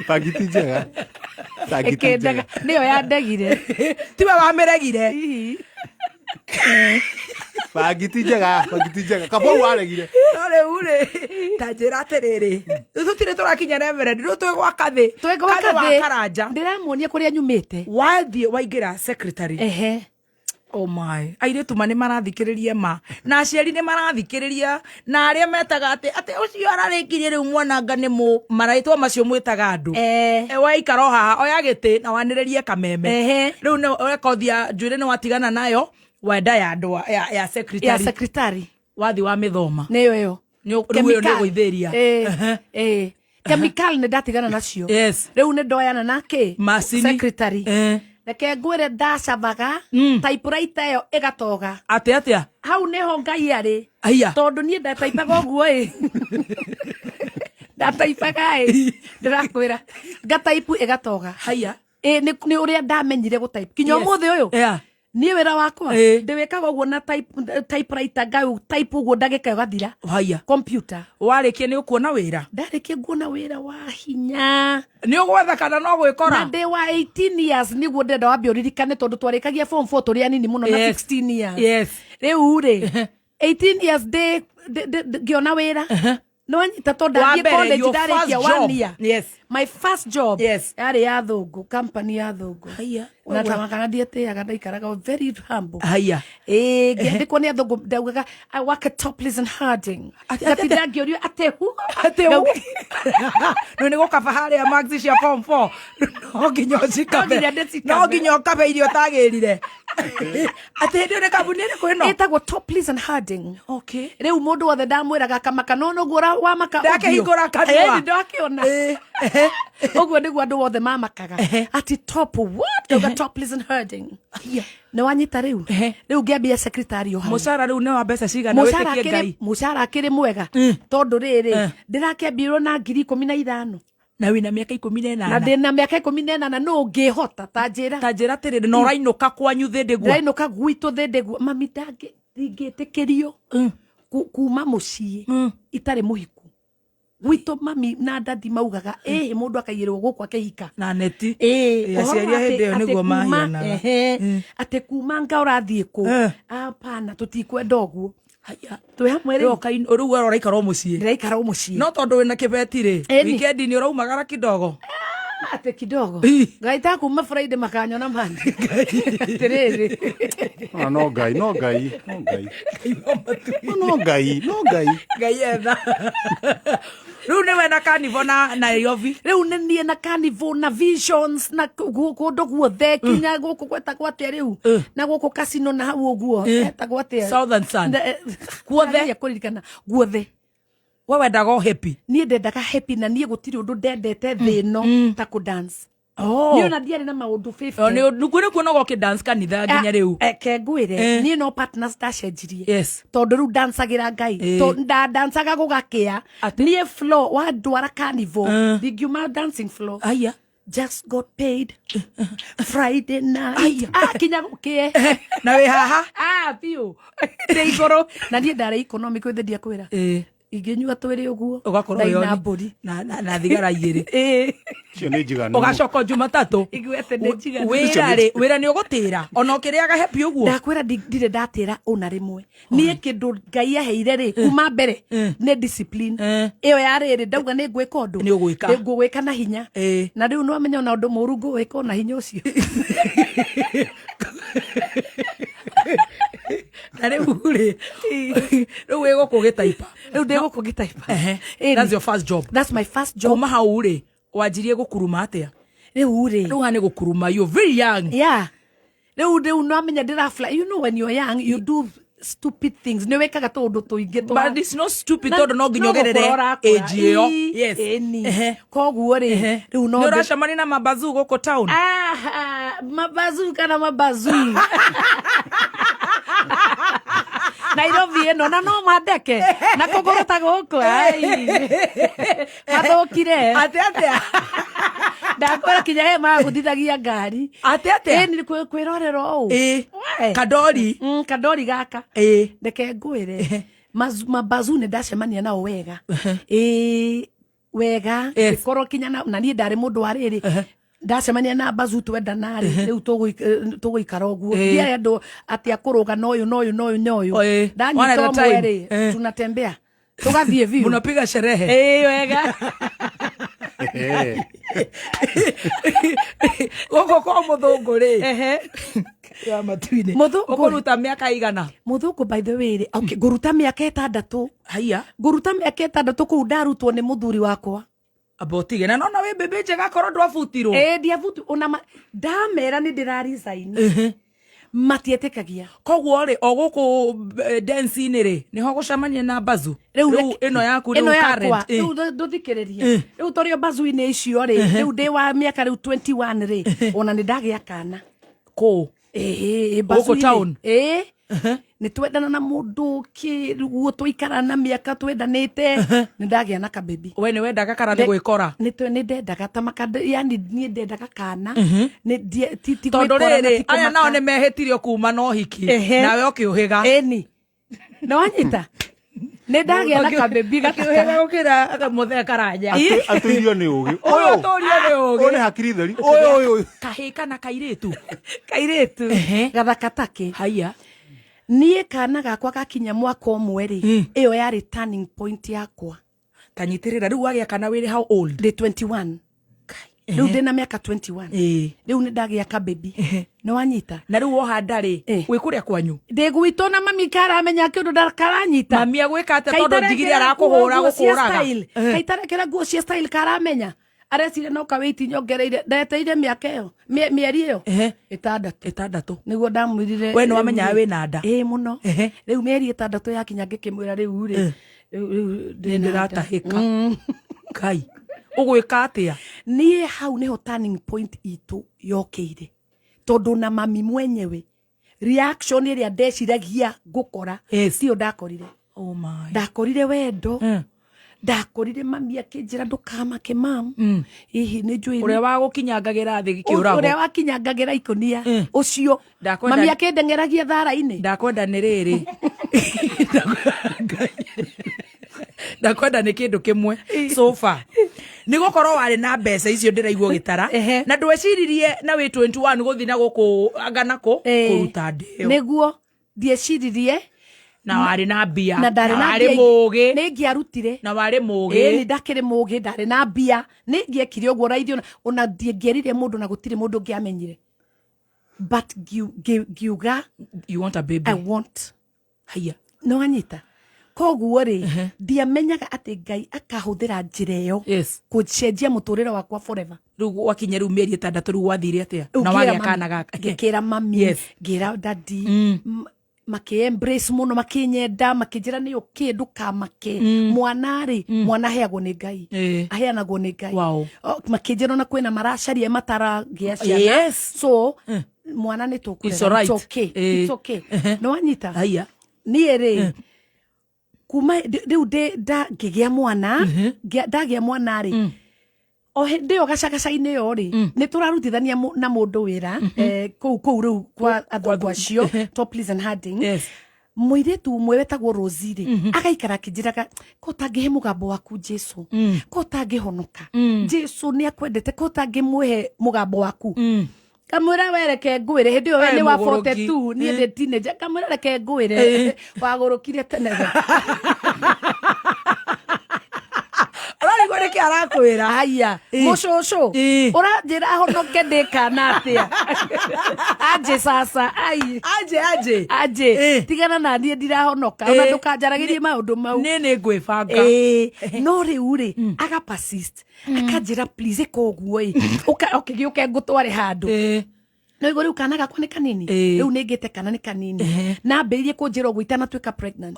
Bangi ti njega. Bangi ti
Ĩkĩndega.
njega.
Nĩyo yandegire.
Tiwe wamĩregire?
Bangi ti njega, bangi ti njega. Kaba ũguo waregire.
No rĩu rĩ, ta njĩra atĩrĩrĩ, rĩu tũtirĩ tũrakinya reverend, rĩu twĩ gwa kathĩ.
Twĩ gwa
Kathĩ wa
Kathĩ.
Karanja.
Ndĩramuonia kũrĩa nyumĩte.
Wathiĩ waingĩra secretary.
Ehe.
Oh my, airĩtu ma nĩ marathikĩrĩria ma, na aciari nĩ marathikĩrĩria, na arĩa metaga atĩ ũcio ararĩkirie rĩu mwananga nĩ mũ marĩtwa macio mwĩtaga andũ. E, waikara o haha, oya gĩtĩ na wanĩrĩrie kameme. Rĩu nĩ kothi ya njuĩrĩ nĩ watigana nayo, wenda ya andũ ya
Ya
secretary.
Secretary.
Wathi wa mĩthoma.
Nĩyo ĩyo.
Rĩu ĩyo nĩ gũithĩria.
Ĩĩ, chemical nĩ ndatigana nacio. Rĩu nĩ ndoyana na kĩ?
Macini.
Secretary. Reke ngwĩre, ndacabaga typewriter ĩyo ĩgatoga.
Atĩ atĩa?
Hau nĩho Ngai arĩ.
Aya.
Tondũ niĩ ndataipaga ũguo ĩ, ndataipaga ĩ, ndĩrakwĩra ngataipu ĩgatoga.
Haya.
Ĩ nĩ ũrĩa ndamenyire gũtaipu kinya ũmũthĩ ũyũ. Niĩ wĩra wakwa ndĩwĩkaga ũguo na typewriter, ngau type ũguo ndagĩka ĩgathira.
Haya.
Computer.
Warĩkia nĩ ũkuona wĩra?
Ndarĩkia nguona wĩra wa hinya.
Nĩ ũgwetha kana no
Na
gwĩkora?
ndĩ wa 18 years nĩguo ndĩrenda wambe ũririkane, tondũ twarĩkagia form 4 tũrĩ anini mũno na 16 years. Rĩu rĩ, 18 years ndĩ ngĩona wĩra no nyita, tondũ
Wa
ndathiĩ
mbere,
college
your first
ndarĩkia
job.
one year. My first job yarĩ ya thũngũ, company ya thũngũ.
Haya.
Na tamaka ndietĩaga, ndaikaraga very humble.
Haya.
Ĩĩ, ngĩandĩkwo nĩ athũngũ ndaugaga, "I work at Topless and Harding." Ngatinda ngĩũrio atĩ hu?
Atĩ hu? No nĩ gũkaba harĩa marks cia form 4 no nginya ũcikabe.
No nginya ndĩcikabe.
No nginya ũkabe iria ũtagĩrire. Atĩ hĩndĩ ĩyo nĩ kambuni ĩrĩkũ ĩno?
Ĩtagwo Topless and Harding.
Okay.
Rĩu mũndũ wothe ndamwĩraga akamaka, no noguo wamaka ũthiũ.
Ndakĩhingũra kanua.
Ĩĩ, ndakĩona.
Ĩĩ, ehe.
Ũguo nĩguo andũ othe mamakaga atĩ top what? Ndauga Topless and Harding. Nĩ wanyita rĩu? Rĩu ngĩambia secretary o hau.
Mũcara rĩu nĩ wa mbeca cigana?
Mũcara
wĩtĩkie
akĩrĩ
Ngai?
Mũcara akĩrĩ mwega, tondũ rĩrĩ, ndĩrakĩambirwo na 15,000.
Na wĩna mĩaka ikũmi na
Na
ĩnana.
Ndĩna mĩaka 18. Nũ ũngĩhota ta njĩra?
Ta njĩra atĩrĩrĩ, na ũrainũka kwanyu thĩ ndĩguo?
Ndĩrainũka gwitũ thĩ ndĩguo. Mami ndingĩtĩkĩrio kuma mũciĩ itarĩ mũhiku. Gwitũ mami na dadi maugaga ĩhĩ, mũndũ akaigĩrwo gũkũ akĩhika.
Na neti.
Ĩĩ,
Ĩĩ,
ũhoro
aciari a
wa
hĩndĩ ĩyo
atĩ
nĩguo mahianaga.
Ehe, atĩ kuma nga ũrathiĩ kũ? Hapana, tũtikwenda ũguo. Twĩ hamwe
rĩu
rĩu.
Rĩu we ũraikara o mũciĩ?
Ndĩraikara o mũciĩ.
No tondũ wĩna kĩbeti rĩ,
Ĩni.
wikendi nĩ ũraumagara kidogo?
Atĩ kidogo?
Ĩ.
Ngai ta kuma Friday makanyona mani atĩrĩrĩ.
Ah, no Ngai, no Ngai, no Ngai, no Ngai, no Ngai.
Ngai etha rĩu nĩwe na carnival na Nairobi.
Rĩu nĩ niĩ na carnival na Visions na kũndũ guothe, kinya gũkũ gwetagwo atĩa rĩu, na gũkũ casino na hau ũguo etagwo atĩa?
Southern Sun.
Guothe. Kũririkana guothe.
We wendaga o happy.
Niĩ ndendaga happy, na niĩ gũtirĩ ũndũ ndendete thĩ ĩno ta kũ dance.
Oh.
Niĩ ona ndiarĩ na maũndũ 50.
O, nĩ nĩ kuonaga ũkĩ dance kanitha nginya rĩu.
Ke ngwĩre, niĩ no partners ndacenjirie, tondũ rĩu ndancagĩra Ngai. Ndandancaga gũgakĩa. Niĩ floor wandwara carnival, ndingiuma dancing floor.
Aya.
Just got paid Friday night. Ah, kinya gũkĩe.
Na wĩ haha?
Ah, biũ ndĩ igũrũ, na niĩ ndarĩ economic wĩthĩ, ndiakwĩra, ingĩnyua twĩrĩ ũguo
Ũgakorwo
ndaina
wĩ
mbũri.
na thigara igĩrĩ.
Ĩĩ.
Icio nĩ njiganu.
Ũgacoka Jumatatũ.
Igue atĩ nĩ njiganu.
Wĩra rĩ, wĩra nĩ ũgũtĩra ona ũkĩrĩaga happy ũguo?
Ndakwĩra ndirĩ ndatĩra ona rĩmwe. Niĩ kĩndũ Ngai aheire rĩ kuma mbere nĩ discipline. Ĩyo ya rĩrĩ, ndauga nĩ ngwĩka ũndũ,
Nĩ ũgwĩka.
Nĩ ngũwĩka na hinya. Na rĩu nĩwamenya ona ũndũ mũru ngũwĩka ona hinya ũcio.
Na rĩu rĩ, rĩu wĩ gũkũ gĩtaipa?
Rĩu ndĩ gũkũ gĩtaipa. Ĩni.
That's your first job?
That's my first job.
Kuma hau rĩ, wanjirie gũkuruma atĩa?
Rĩu rĩ,
Rĩu haha nĩ gũkuruma, you're very young.
Yeah, rĩu nwamenya ndĩra fly. You know when you're young you do stupid things, nĩ wĩkaga tũũndũ tũingĩ
But it's not stupid, tondũ no nginya ũgerere age ĩyo. Yes. Ehe.
Koguo rĩ, rĩu no
Nĩ ũracemania na mabazu gũkũ town?
Ah, mabazu kana mabazu Nairobi ĩno, na no mandeke na kũgũrũ ta gũkũ, ai mathũkire.
Atĩ atĩa?
Ndakwĩra kinya he magũthithagia ngari.
Atĩ atĩa?
Ĩni, kwĩrorera ũũ. We.
Kadori.
Kadori gaka. Reke ngwĩre, mabazu nĩ ndacemania nao wega, ĩĩ wega. Ngĩkorwo kinya na niĩ ndarĩ mũndũ wa rĩrĩ, ndacemania na bazu twendana rĩ, rĩu tũgũikara ũguo. Ndiarĩ andũ atĩ akũrũga na ũyũ na ũyũ na ũyũ na ũyũ.
One
Ndanyita
at a
ũmwe
time.
rĩ, tunatembea tũgathiĩ biũ.
Munapiga sherehe.
Ĩĩ wega.
Gũkũ kwa mũthũngũ rĩ, ya matu-inĩ.
Mũthũngũ rĩ.
Ũkũruta mĩaka igana?
Mũthũngũ, by the way rĩ, okay, ngũruta mĩaka 6.
Haiya.
Ngũruta mĩaka 6 kũu, ndarutwo nĩ mũthuri wakwa.
Amba ũtige, na nona wĩ mbĩmbĩ njega korwo ndwabutirwo.
Ĩĩ, ndiabutu ona ndamera nĩ ndĩra resign, matietĩkagia.
Koguo rĩ, o gũkũ dance-inĩ rĩ, nĩho gũcemania na bazu
Rĩu
rĩu ĩno yaku rĩu
ĩno yakwa
current,
rĩu ndũthikĩrĩrie, rĩu tũrĩ o bazu-inĩ icio rĩ, rĩu ndĩ wa mĩaka rĩu 21 rĩ, ona nĩ ndagĩa kana.
Kũ?
Ĩĩ.
Gũkũ
Bazu-inĩ.
town?
Ĩĩ, nĩ twendana na mũndũ kĩguo, tũikara na mĩaka twendanĩte, nĩ ndagĩa na kabebi.
We nĩ wendaga kana nĩ gwĩkora?
Nĩ ndendaga ta maka, yani niĩ ndendaga kana. Nĩ ti
Tondũ
gwĩkora na
rĩrĩ,
ti
aya nao
kũmaka.
nĩ mehĩtirio kuma na ũhiki, nawe ũkĩũhĩga.
Ĩni, nĩ wanyita, nĩ ndagĩa na kabebi
Akĩũhĩga
gathaka.
gũkĩra mũthee Karanja.
Atũirio nĩ ũgĩ.
Ũyũ ũtũrio nĩ
Ũyũ
ũgĩ.
nĩ hakiri theri. Ũyũ ũyũ.
Kahĩ kana kairĩtu?
Kairĩtu gathaka takĩ.
Haiya.
Niĩ kana gakwa gakinya mwaka 1 rĩ, ĩyo yarĩ turning point yakwa.
Tanyitĩrĩra, rĩu wagĩa kana wĩrĩ how old?
Ndĩ 21. Rĩu ndĩna mĩaka 21. Rĩu nĩ ndagĩa kabebi, nĩ wanyita?
Na rĩu woha ndarĩ
Eh.
wĩ kũrĩa kwanyu?
Ndĩ gwitũ na mami karamenya kĩndũ ndakaranyita.
Mami agwĩka atĩa, tondũ njigire arakũhũra gũkũraga?
Kaitarekĩra nguo cia style, karamenya arecire no kawĩiti nyongereire ndeteire mĩaka ĩyo, mĩeri ĩyo 6.
6.
Nĩguo ndamwĩrire.
We nĩwamenyaga wĩna nda?
Ĩĩ, mũno. Rĩu mĩeri 6 yakinya, ngĩkĩmwĩra rĩu rĩ, rĩu
nĩ
ndĩna nda.
Ndĩratahĩka. Ngai, ũgwĩka atĩa?
Niĩ hau nĩho turning point itũ yokĩire, tondũ na mami mwenyewe reaction ĩrĩa ndeciragia ngũkora tiyo ndakorire.
Oh my.
Ndakorire wendo. Ndakorire mami akĩnjĩra, "Ndũkamake mam, hihi nĩ njũĩ."
Ũrĩa wa gũkinyangagĩra thĩ gĩkĩũragwo?
Ũrĩa wakinyangagĩra ikũnia ũcio. Mami akĩndeng'eragia thara-inĩ.
Ndakwenda nĩ rĩrĩ, Ngai. Ndakwenda nĩ kĩndũ kĩmwe sofa nĩ gũkorwo warĩ na mbeca icio ndĩraigua ũgĩtara. Na ndweciririe na wĩ 21 gũthiĩ na gũkũ anga nako kũruta ndĩo?
Nĩguo, ndieciririe.
Na warĩ na mbia.
Na ndarĩ na
warĩ
mbia.
Mũgĩ.
Nĩ ingĩarutire.
Na warĩ
Ĩĩ,
mũgĩ.
Nĩ ndakĩrĩ mũgĩ, ndarĩ na mbia, nĩ ingĩekire ũguo raithi, ona ndingĩerire mũndũ na gũtirĩ mũndũ ũngĩamenyire, but ngiuga
You want a baby.
I want.
Haya.
Nĩ wanyita? Koguo rĩ, ndiamenyaga atĩ Ngai akahũthĩra njĩra ĩyo kũcenjia mũtũrĩre wakwa forever.
Rĩu gwakinya rĩu mĩeri 6, rĩu gwathire atĩa
Rĩu
na
ngĩra
wagĩa
mami-
kana gaka?
Ngĩkĩra mami. Ngĩra dadi. Makĩ embrace mũno, makĩnyenda, makĩnjĩra nĩ ũkĩ, ndũkamake, mwana rĩ, mwana aheagwo nĩ Ngai. Aheanagwo nĩ Ngai. O, makĩnjĩra ona kwĩna maracaria mataragĩa ciana. So mwana nĩ tũkũrera.
It's alright.
It's okay. It's okay. Nĩ wanyita?
Haya.
Niĩ rĩ, kuma rĩu ndĩ nda ngĩgĩa mwana, ndagĩa mwana rĩ, o hĩndĩ ĩyo gacagaca-inĩ ĩyo rĩ, nĩ tũrarutithania na mũndũ wĩra kũu rĩu kwa athũngũ acio, Topless and Harding. Mũirĩtu ũmwe wetagwo Rosie rĩ, agaikara akĩnjĩraga, "Ko ũtangĩhe mũgambo waku Jesu? Ko ũtangĩhonoka? Jesu nĩ akwendete, ko ũtangĩmũhe mũgambo waku?" Kamwĩra, "Wereke ngwĩre." Hĩndĩ ĩyo we
Eh,
nĩ wa
mũgũrũki.
42, niĩ ndĩ teenager. Kamwĩra, "Reke ngwĩre, wagũrũkire tene we."
Ũrarigwo nĩkĩ arakwĩra?
Haya. Mũcũcũ ũranjĩra honoke ndĩ kana atĩa? Anje sasa, ai.
Anje anje.
Anje. Tigana na niĩ, ndirahonoka ona. Ndũkanjaragĩrie maũndũ mau.
Nĩ ngwĩbanga.
Ĩĩ, no rĩu rĩ, aga persist, akanjĩra, "Please, ĩka ũguo ĩ, ũkĩgĩũke ngũtware handũ." No igå rä u kana gakwa nä kanini. Rä u nä ngä te kana nä kanini, nambä kå njä ra å guo itanatuä pregnant.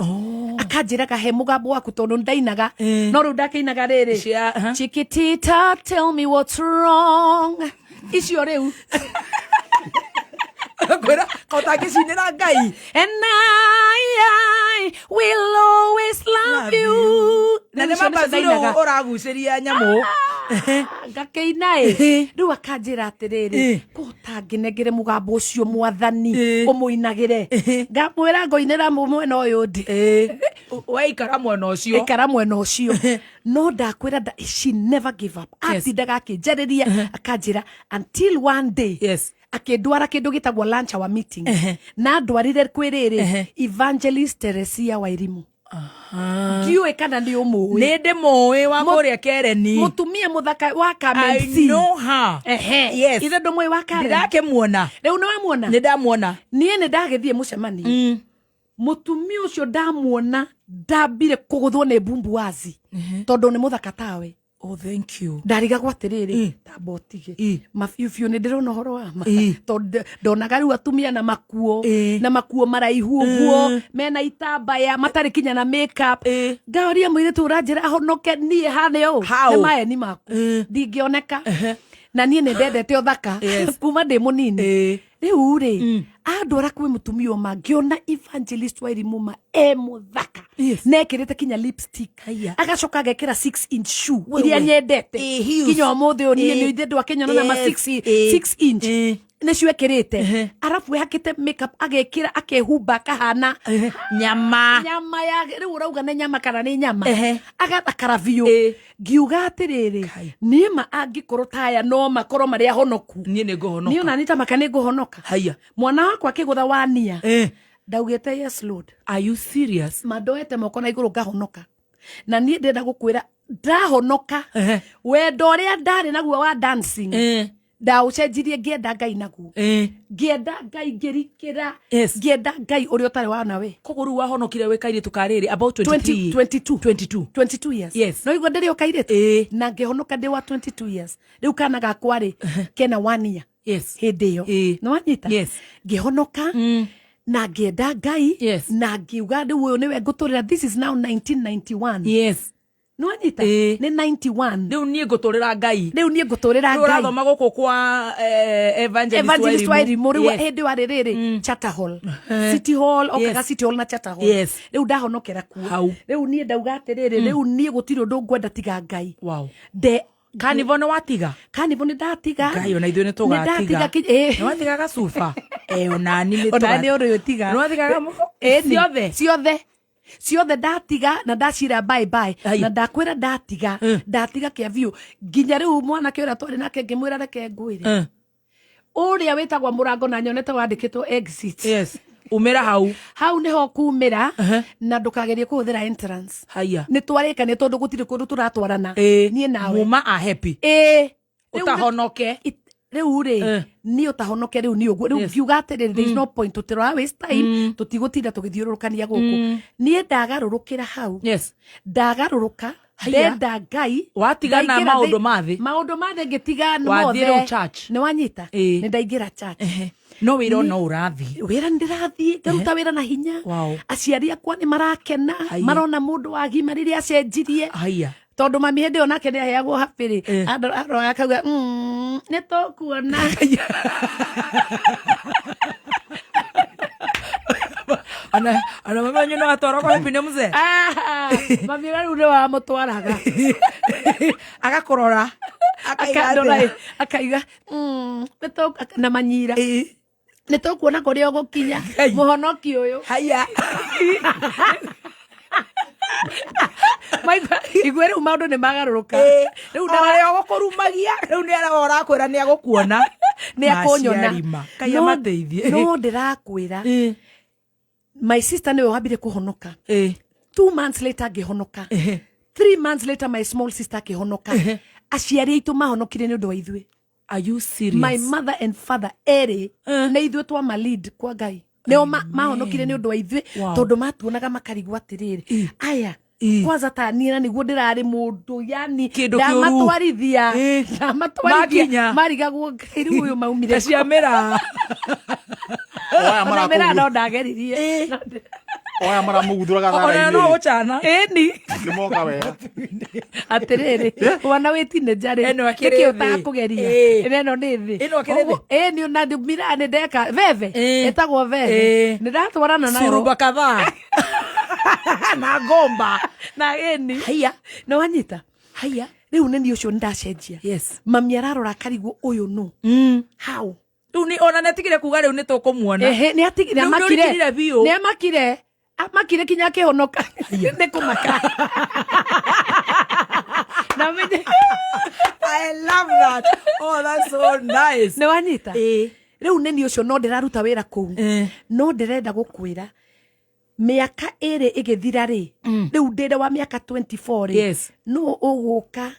Akanjä raga, "He må gambo waku," tondå ndainaga. No rä u ndakä rä rä "Chiquitita, tell me what's wrong," icio rä u.
Kwĩra kotangĩcinĩra Ngai.
"And I will always love you."
Na
Rĩu
nĩ
icio nĩcio
mabazuru.
ndainaga.
Ũragucĩria nyamũ.
Ngakĩina ĩ. Rĩu akanjĩra atĩrĩrĩ, "Ko ũtangĩnengere mũgambo ũcio Mwathani, ũmũinagĩre?" Ngamwĩra, "Ngoinĩra mwena ũyũ ndĩ."
Waikara mwena ũcio.
Ikara mwena ũcio. No ndakwĩra she never give up. Atindaga akĩnjarĩria, akanjĩra, until one day akĩndwara kĩndũ gĩtagwo lunch hour meeting, na ndwarire kwĩ rĩrĩ Evangelist Teresia Wairimu. Ndiũĩ kana nĩ ũmũĩ.
Nĩ ndĩmũĩ, wa kũrĩa Kereni.
Mũtumia mũthaka wa
I
Kamenzi.
know her.
Ehe.
Yes.
Ithe ndũmũĩ wa Karen?
Ndĩrakĩmuona.
Rĩu nĩ wamuona?
Nĩ ndamuona.
Niĩ nĩ ndagĩthiĩ mũcemanio, mũtumia ũcio ndamuona, ndambire kũgũthwo nĩ mbumbuazi, tondũ nĩ mũthaka tawe.
Oh, thank you.
Ndarigagwo atĩrĩrĩ, tamba ũtige mabiũ biũ, nĩ ndĩrona ũhoro wa ma, tondũ ndonaga rĩu atumia na makuo na makuo maraihu ũguo, mena itambaya, matarĩ kinya na makeup. Ngaũria mũirĩtu ũranjĩra honoke niĩ hane ũũ?
How?
Nĩ maeni maku, ndingĩoneka, na niĩ nĩ ndendete ũthaka kuma ndĩ mũnini. Rĩu rĩ, andwara kwĩ mũtumia ũma, ngĩona Evangelist Wairimu ma e mũthaka, nekĩrĩte kinya lipstick.
Haya.
Agacoka agekĩra 6 inch shoe
We,
iria
we.
nyendete.
Heels.
Kinya ũmũthĩ ũyũ niĩ nĩ ithe ndwakĩnyona na ma 6 inch nĩcio ekĩrĩte, arabu ehakĩte makeup, agekĩra, akehumba, akahana
Nyama.
Nyama ya rĩu ũrauga nĩ nyama kana nĩ nyama? Agathakara biũ. Ngiuga atĩrĩrĩ,
Kai.
niĩ ma angĩkorwo taya no makorwo marĩ ahonoku,
Niĩ nĩ ngũhonoka.
Niĩ ona niĩ ta maka nĩ ngũhonoka.
Haya.
Mwana wakwa akĩgũtha wania, ndaugĩte, "Yes, Lord."
Are you serious?
Mandoete moko na igũrũ, ngahonoka. Na niĩ ndĩrenda gũkwĩra ndahonoka, wendo ũrĩa ndarĩ naguo wa dancing ndaũcenjirie ngĩenda Ngai naguo, ngĩenda Ngai ngĩrikĩra, ngĩenda Ngai ũrĩa ũtarĩ wana we.
Koguo rĩu wahonokire wĩ kairĩtu ka rĩrĩ about 23?
22.
22.
22 years. No igua ndĩrĩ o kairĩtu. Na ngĩhonoka ndĩ wa 22 years. Rĩu kana gakwa rĩ kena one year hĩndĩ ĩyo. Nĩ wanyita?
Yes.
Ngĩhonoka na ngĩenda Ngai, na ngiuga rĩu ũyũ nĩwe ngũtũrĩra. This is now 1991. Nĩ wanyita? Nĩ 91.
Rĩu niĩ ngũtũrĩra Ngai.
Rĩu niĩ ngũtũrĩra
Rĩu
Ngai.
ũrathoma gũkũ kwa evangelist.
Evangelist Wairimu rĩu. Hĩndĩ ĩyo arĩ rĩrĩ Charter Hall, City Hall okaga. City Hall na Charter Hall. Rĩu ndahonokera kuo.
Hau.
Rĩu niĩ ndauga atĩrĩrĩ, rĩu niĩ gũtirĩ ũndũ ngwenda tiga Ngai. Nde
Kanivo nĩ watiga?
Kanivo nĩ ndatiga.
Ngai, ona ithuĩ nĩ tũgatiga.
Nĩ ndatiga.
Nĩ watiga gacuba? Onani nĩ
Ona nĩ ũrĩ ũtiga.
Nĩ watiga
Ĩni.
ciothe?
Ciothe, ciothe ndatiga na ndacira bye bye.
Ai.
Na ndakwĩra ndatiga, ndatiga kĩa biũ nginya rĩu mwanake ũrĩa twarĩ nake ngĩmwĩra reke ngwĩre, ũrĩa wĩtagwo mũrango na nyonete wandĩkĩtwo exit.
Yes, umĩra hau.
Hau nĩho kumĩra, na ndũkagerie kũhũthĩra entrance.
Haya.
Nĩ twarĩkania tondũ gũtirĩ kũndũ tũratwarana niĩ nawe.
Muma a happy.
Ĩĩ. Rĩu
Ũtahonoke.
Rĩu rĩ, niĩ ũtahonoke rĩu nĩ ũguo rĩu ngiuga atĩrĩrĩ, there is no point, tũtĩrora waste time, tũtigũtinda tũgĩthiũrũrũkania gũkũ. Niĩ ndagarũrũkĩra hau. Ndagarũrũka.
Haiya.
Ndenda Ngai.
Watigana
Ndaingĩra
maũndũ ma thĩ.
Maũndũ ma thĩ ngĩtiga
Wathiĩ
mothe.
rĩu church.
Nĩ wanyita? Nĩ ndaingĩra church.
No wĩra no ũrathiĩ?
Wĩra nĩ ndĩrathiĩ ngaruta wĩra na hinya. Aciari akwa nĩ marakena. Marona mũndũ wagima rĩrĩa acenjirie.
Haiya.
Tondũ mami hĩndĩ ĩyo nake nĩ aheagwo habĩrĩ, aroya akauga, nĩ tũkuona."
Ona mami wanyu no atwarwo kwa happy nĩ mzee?
Ah, mami ũrĩa rĩu nĩ wamũtwaraga.
Agakũrora akaiga
akandora
atĩa?
Akaiga, na manyira, nĩ tũkuona kũrĩa ũgũkinya."
Ngai.
Mũhonoki ũyũ.
Haiya.
Maigua igue rĩu maũndũ nĩ magarũrũka.
Rĩu ũrĩa ũgũkũrumagia rĩu nĩ ara ũrakwĩra nĩ agũkuona.
Nĩ akũnyona.
Maciari ma Ngai amateithie.
No ndĩrakwĩra, my sister nĩwe wambire kũhonoka. 2 months later ngĩhonoka. 3 months later my small sister akĩhonoka. Aciari aitũ mahonokire nĩ ũndũ wa ithuĩ.
Are you serious?
My mother and father erĩ nĩ ithuĩ twama lead kwa Ngai, nĩo mahonokire nĩ ũndũ wa ithuĩ. Tondũ matuonaga makarigwo atĩrĩrĩ, aya kwanza ta niĩ na nĩguo ndĩrarĩ mũndũ yani
Kĩndũ kĩũru.
ndamatwarithia, ndamatwarithia
Makinya.
marigagwo, Ngai, rĩu ũyũ maumire
Ta cia mĩraa.
Oya.
Ona mĩraa no ndageririe.
Oya maramũguthũraga
Ona no
thara-inĩ.
ũcana.
Ĩni.
Nĩ moka wega.
Atĩrĩrĩ, mwana wĩ teenager rĩ,
Ĩno akĩrĩ
nĩkĩ
thĩ.
ũtakũgeria? Ĩno nĩ thĩ.
Ĩno akĩrĩ thĩ.
Ĩni, ona mĩraa nĩ ndeka veve. Ĩtagwo veve. Nĩ ndatwarana nayo.
Curuba kadhaa na ngomba.
Na ĩni.
Haiya.
Nĩ wanyita?
Haiya.
Rĩu nĩ niĩ ũcio nĩ ndacenjia. Mami ararora akarigwo, ũyũ nũ, how?
Rĩu nĩ ona nĩatigire kuga rĩu nĩ tũkũmuona.
Ehe, nĩ atigire.
Rĩu nĩ
amakire.
ũrikirire biũ.
Nĩ amakire, amakire kinya akĩhonoka nĩ kũmaka na menye.
I love that. Oh, that's so nice.
Nĩ wanyita? Rĩu nĩ niĩ ũcio no ndĩraruta wĩra kũu. No ndĩrenda gũkwĩra mĩaka ĩrĩ ĩgĩthira rĩ, rĩu ndĩrĩ wa mĩaka 24 rĩ, no ũgũka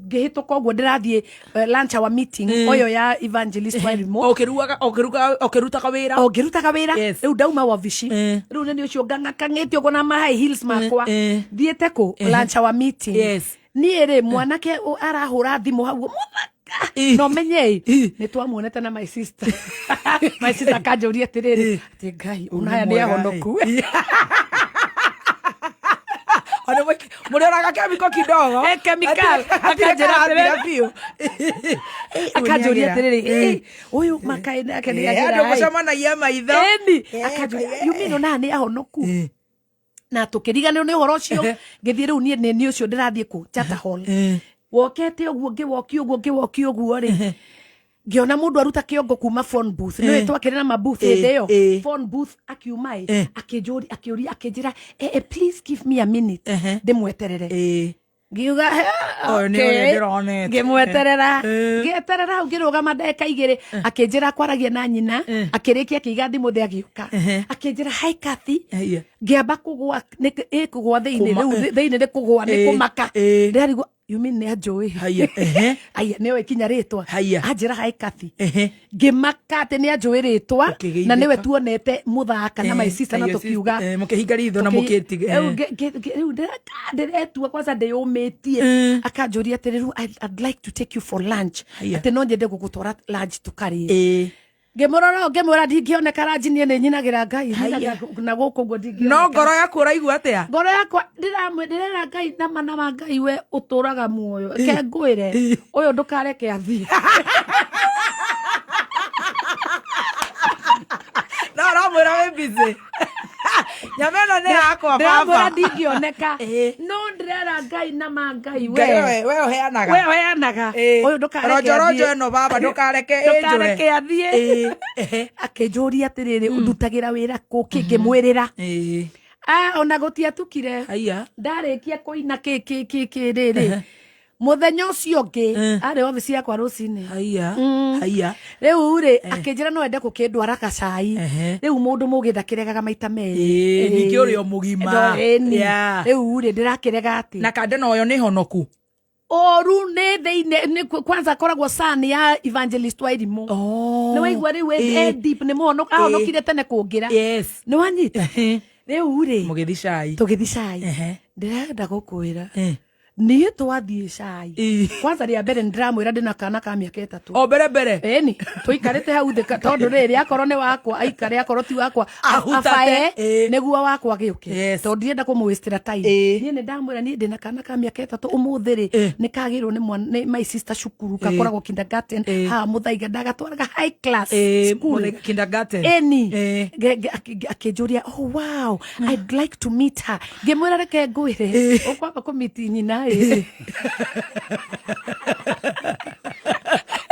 ngĩhĩtũka ũguo ndĩrathiĩ lunch hour meeting ũyũ ya evangelist Wairimu.
Ũkĩrugaga ũkĩrugaga ũkĩrutaga wĩra.
O ngĩrutaga wĩra. Rĩu ndauma wabici, rĩu nĩ ũcio ngang'akang'ĩte ũguo na ma high heels makwa, thiĩte kũ lunch hour meeting. Niĩ rĩ, mwanake arahũra thimũ hau mũthaka. No menye nĩ twamuonete na my sister. My sister akanjũria atĩrĩrĩ, atĩ Ngai, ona aya nĩ
mwega,
ahonoku.
Ona mũrĩoraga kemiko kidogo.
Eh, chemical.
Hatirĩ
Akanjĩra
karathira
atĩrĩrĩ.
biũ.
Akanjũria atĩrĩrĩ, "Ũyũ makaĩ nake nĩ
Andũ
agĩra
mũcemanagia maitho.
Ĩni. Akanjũria, you mean ona nĩ ahonoku? Na tũkĩriganĩrwo nĩ ũhoro ũcio. Ngĩthiĩ rĩu niĩ nĩ niĩ ũcio ndĩrathiĩ kũ Charter Hall, wokete ũguo, ngĩwoki ũguo, ngĩwoki ũguo rĩ, ngĩona mũndũ aruta kĩongo kuma phone booth. Nĩũĩ twakĩrĩ na mabooth hĩndĩ ĩyo. Phone booth akiuma ĩ, akĩnjũria, akĩũria, akĩnjĩra, "Please give me a minute." Ndĩmweterere. Ngiuga,
Ũyũ nĩ ũrĩa ndĩronete.
Ngĩmweterera, ngĩeterera hau, ngĩrũgama ndagĩka 2, akĩnjĩra kwaragia na nyina. Akĩrĩkia, akĩiga thimũ thĩ, agĩũka akĩnjĩra, "Hi Kathy."
Haiya.
Ngĩamba kũgwa ĩ kũgwa thĩinĩ.
Kũma-
Rĩu thĩinĩ nĩ kũgwa nĩ kũmaka. Ndĩrarigwo, you mean nĩ anjũĩ?
Haya, ehe.
Aya, nĩoĩ kinya rĩtwa.
Haya.
Anjĩra, "Hi Kathy."
Ehe.
Ngĩmaka atĩ nĩ anjũĩ rĩtwa.
Ũkĩgeithĩka.
Na nĩwe tuonete mũthaka na my sister na
na your
tũkiuga
mũkĩhinga ritho na mũkĩtiga.
Rĩu rĩu ndĩretua kwanza ndĩyũmĩtie. Akanjũria atĩrĩ, "Rĩu I'd like to take you for lunch."
Haya.
Atĩ no nyende gũgũtwara lunch tũkarĩe. Ngĩmũrora ũũ, ngĩmwĩra, "Ndingĩoneka lunch, niĩ nĩ nyinagĩra Ngai." Nyinagĩra na gũkũ ũguo ndingĩoneka.
No ngoro yaku ũraigua atĩa?
Ngoro yakwa ndĩrera Ngai nama nama, "Ngai, we ũtũraga muoyo, ke ngwĩre ũyũ ndũkareke athiĩ."
No ũramwĩra wĩ busy, nyama ĩno nĩ yakwa
Ndĩramwĩra
baba.
ndingĩoneka, no ndĩrera Ngai nama, Ngai,
Ngai,
we
we ũheanaga.
We ũheanaga, ũyũ ndũkareke
Ronjoronjo
athiĩ.
ĩno baba, ndũkareke ĩnjũre.
Ndũkareke athiĩ. Akĩnjũria atĩrĩrĩ, "Ndutagĩra wĩra kũ?" Kĩngĩmwĩrĩra. Ah, ona gũtiatukire.
Haya.
Ndarĩkia kũina kĩ kĩ kĩ kĩ rĩrĩ, mũthenya ũcio ũngĩ arĩ obici yakwa rũcinĩ.
Haya, haya.
Rĩu rĩ, akĩnjĩra no ende gũkĩndwara gacai. Rĩu mũndũ mũgĩ ndakĩregaga maita merĩ.
Ningĩ ũrĩ o mũgima.
Ĩni. Rĩu rĩ, ndĩrakĩrega atĩ
Na kanda noyo nĩ honoku.
Ũru nĩ thĩinĩ nĩ kwanza akoragwo son ya evangelist wa irimũ.
Oh.
Nĩ waigua rĩu e deep, nĩ mũhonoku, ahonokire tene kũngĩra. Nĩ wanyita? Rĩu rĩ,
Mũgĩthi cai.
Tũgĩthi cai. Ndĩrenda gũkwĩra, niĩ twathiĩ cai, kwanza rĩa mbere nĩndĩramwĩra ndĩna kana ka mĩaka 3.
O mbere mbere.
Ĩni, tũikarĩte hau thĩ tondũ rĩrĩ, akorwo nĩ wakwa aikare, akorwo ti wakwa
Ahutate.
abae nĩguo wakwa gĩũke. Tondũ ndirenda kũmũwĩstĩra time. Niĩ nĩ ndamwĩra niĩ ndĩna kana ka mĩaka 3, ũmũthĩ rĩ, nĩ kagĩrwo nĩ mwana nĩ my sister cukuru, gakoragwo kindergarten haha Mũthaiga, ndagatwaraga high class school.
Kindergarten.
Eni. Akĩnjũria, "Oh wow, I'd like to meet her." Ngĩmwĩra, "Reke ngwĩre, ũkwamba kũmiti nyina ĩ."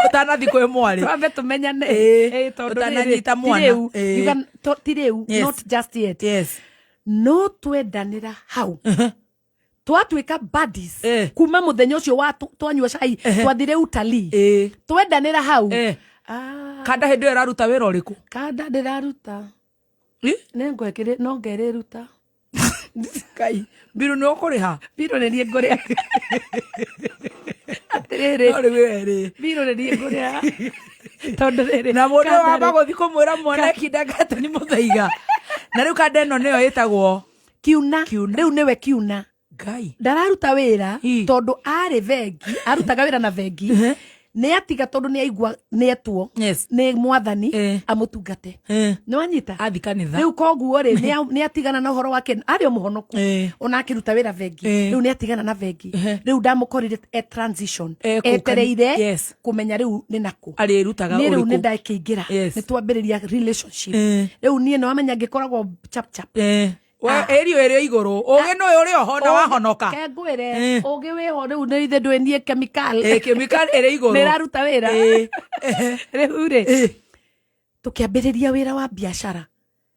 Ũtanathi kwĩ mwarĩ.
Twambe tũmenyane. Tondũ
Ũtananyita
rĩrĩ, ti
mwana.
rĩu, you ti rĩu,
Yes.
not just yet. No twendanĩra hau, twatuĩka buddies. Kuma mũthenya ũcio wa twanyua cai, twathire utalii. Twendanĩra hau. Ah,
Kanda hĩndĩ ĩyo ĩraruta wĩra ũrĩkũ?
Kanda ndĩraruta. Nĩ no ngerĩruta.
Ngai, mbiru nĩ ũkũrĩha.
Mbirũ nĩ niĩ ngũrĩha, atĩrĩrĩ.
No rĩu we rĩ.
Mbirũ nĩ niĩ ngũrĩha tondũ rĩrĩ,
Na mũndũ
kanda
wamba
rĩ-
gũthi kũmwĩra mwana kindergarten Mũthaiga, na rĩu kanda ĩno nĩyo ĩtagwo
Kiuna.
Kiuna.
Rĩu nĩwe Kiuna.
Ngai.
Ndararuta wĩra. Tondũ arĩ bengi, arutaga wĩra na bengi, nĩ atiga tondũ nĩ aigua nĩ etwo nĩ mwathani amũtungate. Nĩ wanyita?
Athi kanitha.
Rĩu koguo rĩ, nĩ atigana na ũhoro wake, arĩ o mũhonoku. Ona akĩruta wĩra bengi. Rĩu nĩ atigana na bengi. Rĩu ndamũkorire e transition.
Kũu
Etereire kũmenya rĩu nĩ nakũ.
Arĩrutaga
Niĩ rĩu
ũrĩkũ.
nĩ ndakĩingĩra. Nĩ twambĩrĩria relationship. Rĩu niĩ nĩ wamenya ngĩkoragwo chap chap.
We ĩrio ĩrĩ igũrũ, ũgĩ nĩ ũyũ ũrĩ oho na wahonoka.
Ke ngwĩre, ũgĩ wĩho rĩu nĩ ithe ndũĩ niĩ chemical.
Chemical ĩrĩ igũrũ.
Nĩ ĩraruta wĩra. Rĩu rĩ, tũkĩambĩrĩria wĩra wa biacara.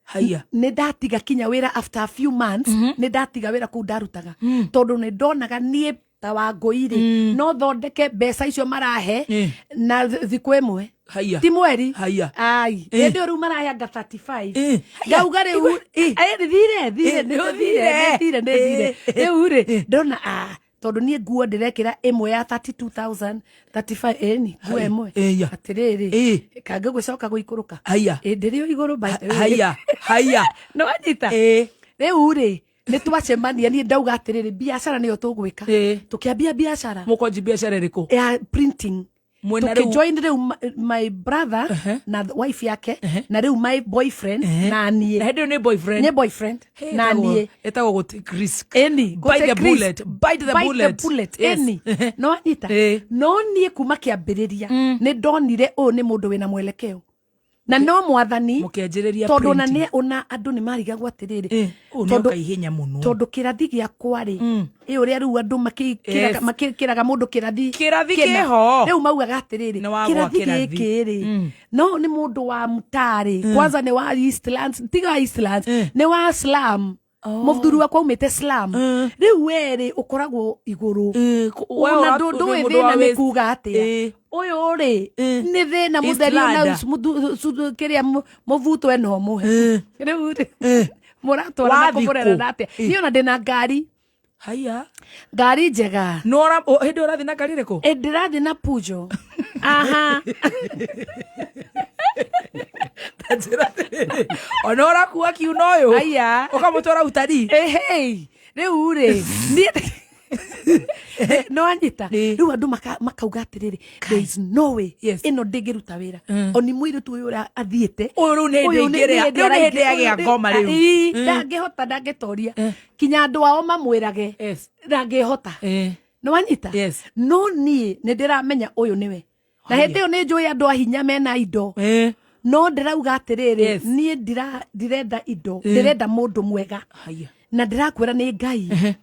Haya.
Nĩ ndatiga kinya wĩra after a few months. Nĩ ndatiga wĩra kũu ndarutaga tondũ nĩ ndonaga niĩ ta Wangũi rĩ, no thondeke mbeca icio marahe na thikũ 1.
Haya.
Ti mweri.
Haya.
Ai, hĩndĩ ĩyo rĩu maraheanga 35. Ngauga rĩu thire thire.
Nĩ
nĩ
ũthire.
thire, nĩ thire, nĩ thire. Rĩu rĩ, ndona ah, tondũ niĩ nguo ndĩrekĩra ĩmwe ya 32,000, 35, ĩni nguo ĩmwe.
Ya.
Atĩrĩrĩ, kangĩ gũcoka gũikũrũka.
Haya.
Ndĩrĩ o igũrũ, by the way.
Haya, haya.
Nĩ wanyita? Rĩu rĩ, nĩ twacemania, niĩ ndauga atĩrĩrĩ, biacara nĩyo tũgwĩka. Tũkĩambia biacara.
Mũkwanji biacara ĩrĩkũ?
Ya printing.
Mwena rĩu.
Tukijoin rĩu my brother na wife yake na rĩu my boyfriend na
Na
niĩ.
hĩndĩ ĩyo nĩ boyfriend.
Nĩ boyfriend
Hey,
na niĩ.
Ĩtagwo gũ take risk.
Ĩni.
Bite the bullet, bite the
Bite
bullet.
the bullet.
Yes.
Ĩni, no wanyita? No niĩ kuma kĩambĩrĩria nĩ ndonire ũyũ nĩ mũndũ wĩna mwelekeo na no mwathani.
Mũkĩanjĩrĩria
Tondũ ona
printing.
nĩ ona andũ nĩ marigagwo atĩrĩrĩ,
Ũyũ nĩ oka ihenya mũno.
Tondũ kĩrathi gĩakwa rĩ, ĩ ũrĩa rĩu andũ
Yes.
makĩraga mũndũ kĩrathi
Kĩrathi
kĩna.
kĩho.
Rĩu maugaga atĩrĩrĩ,
Nĩ wagwa
kĩrathi
kĩrathi.
gĩkĩ rĩ, no nĩ mũndũ wa mtarĩ, kwanza nĩ wa Eastlands, tiga wa Eastlands, nĩ wa slum. Mũthuri wakwa aumĩte slum. Rĩu werĩ ũkoragwo igũrũ.
We
Ona ndũĩ
nĩ mũndũ wa
thĩna nĩ
waste.
kuga atĩa. Ũyũ rĩ, nĩ thĩna mũtheri, ona
Eastlander.
kĩrĩa mũbutwo eno mũhe. Rĩu rĩ, Mũratwarana
Wathiĩ kũ?
kũmũrerana atĩa?
Ĩ.
Niĩ ona ndĩna ngari.
Haya.
Ngari njega.
No ora hĩndĩ ũrathiĩ na ngari ĩrĩkũ?
Ĩ, ndĩrathiĩ na Pujo. Aha.
Ta njĩra atĩrĩrĩ, ona ũrakua kiuno ũyũ.
Aya.
Ũkamũtwara utarii.
Ehei, rĩu rĩ niĩ no anyita.
Ĩ.
Rĩu andũ makauga atĩrĩrĩ, there is no way
Yes.
ĩno ndĩngĩruta wĩra. Oni mũirĩtu ũyũ ũrĩa athiĩte
Ũyũ rĩu nĩ hĩndĩ
ũyũ
ĩngĩrĩa-
nĩ
rĩu nĩ hĩndĩ
araingĩ-
agĩa
ũyũ nĩ-
ngoma rĩu.
Ii, ndangĩhota, ndangĩtoria kinya andũ ao mamwĩrage.
Yes.
Ndangĩhota.
Eh.
Nĩ wanyita?
Yes.
No niĩ nĩ ndĩramenya ũyũ nĩwe, na hĩndĩ ĩyo nĩ njũĩ andũ a hinya mena indo.
Eh.
No ndĩrauga atĩrĩrĩ,
Yes.
niĩ ndirenda indo, ndĩrenda mũndũ mwega.
Haya.
Na ndĩrakwĩra nĩ Ngai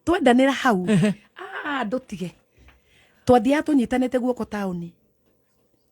twendanĩra hau. Ah, ndũtige, twathiaga tũnyitanĩte guoko taũni,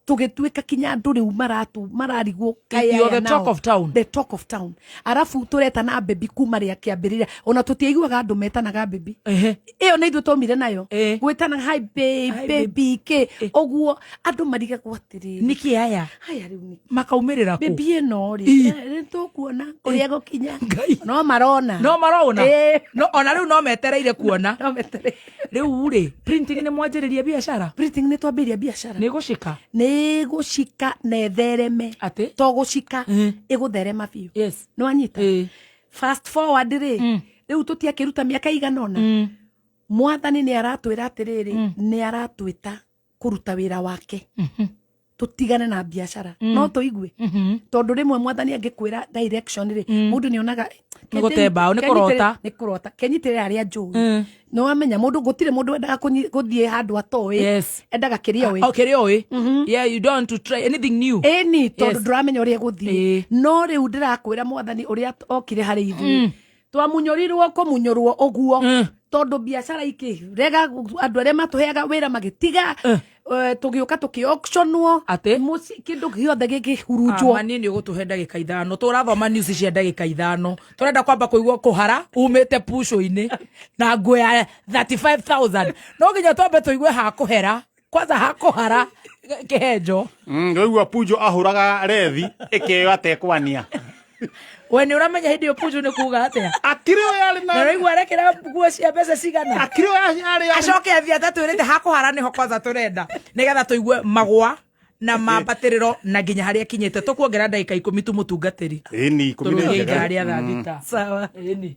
tũgĩtuĩka kinya andũ rĩu maratu mararigwo kaĩ
You're
aya
the
nao.
talk of town.
The talk of town. Arabu tũretana baby kuma rĩa kĩambĩrĩria, ona tũtiaiguaga andũ metanaga baby.
Ehe.
Ĩyo nĩ ithuĩ twaumire nayo.
Eh.
Gwĩtana hi babe,
Hi,
baby kĩ ũguo, andũ marigagwo atĩrĩrĩ,
Nĩkĩ aya
haya rĩu nĩ
makaumĩrĩra kũ?
baby ĩno rĩ,
Ii.
nĩ tũkuona kũrĩa gũkinya.
Ngai.
No marona.
No marona.
Eh.
No ona rĩu no metereire kuona.
No metereire.
Rĩu rĩ, printing nĩ mwanjĩrĩria biacara?
Printing nĩ twambĩrĩria biacara.
Nĩ gũcika.
Nĩ gũcika na ĩthereme.
Atĩ?
To gũcika, ĩgũtherema biũ.
Yes.
Nĩ wanyita?
Ĩ.
Fast forward rĩ, rĩu tũtiakĩruta mĩaka igana ũna, mwathani nĩ aratwĩra atĩrĩrĩ, nĩ aratwĩta kũruta wĩra wake, tũtigane na biacara. No tũigue, tondũ rĩmwe mwathani angĩkwĩra direction rĩ, mũndũ nĩ onaga
Nĩ gũte mbaũ, nĩ kũrota.
Nĩ kũrota. Kenyitĩrĩre harĩa njũĩ. Nĩ wamenya mũndũ, gũtirĩ mũndũ wendaga gũthiĩ handũ atoĩ.
Yes.
Endaga kĩrĩa oĩ.
Oh, kĩrĩa ũĩ. Yeah, you don't want to try anything new.
Ĩni, tondũ
Yes.
ndũramenya ũrĩa gũthiĩ.
Ĩĩ.
No rĩu ndĩrakwĩra mwathani ũrĩa okire harĩ ithuĩ, twamunyũrirwo kũmunyũrwo ũguo, tondũ biacara ikĩrega, andũ arĩa matũheaga wĩra magĩtiga, tũgĩũka tũkĩ-auctionwo.
Atĩ?
Kĩndũ gĩothe gĩkĩhurunjwo.
Mani nĩ ũgũtũhe ndagĩka 5, tũrathoma news cia ndagĩka 5. Tũrenda kwamba kũigua kũhara umĩte puco-inĩ na nguo ya 35,000. No nginya twambe tũigue hakũhera kwanza, hakũhara kĩhenjo.
Waigua Pujo ahũraga rethi ĩkĩo atekwania.
We nĩ ũramenya hĩndĩ ĩyo pujo nĩ kuga atĩa?
Akĩrĩ ũyũ yarĩ
Na
na
ũraigua arekĩra nguo cia mbeca cigana?
Akĩrĩ ũyũ yarĩ
Acoke athiĩ atatwĩrĩte hakũhara nĩho kwanza tũrenda, nĩgetha tũigue magwa na mambatĩrĩro na nginya harĩa akinyĩte. Tũkuongera ndagĩka 10 tu, mũtungatĩri.
Ĩni, 10 nĩ
Tũrũgie
njega.
ithaa rĩa thaa 6.
Sawa.
Ĩni.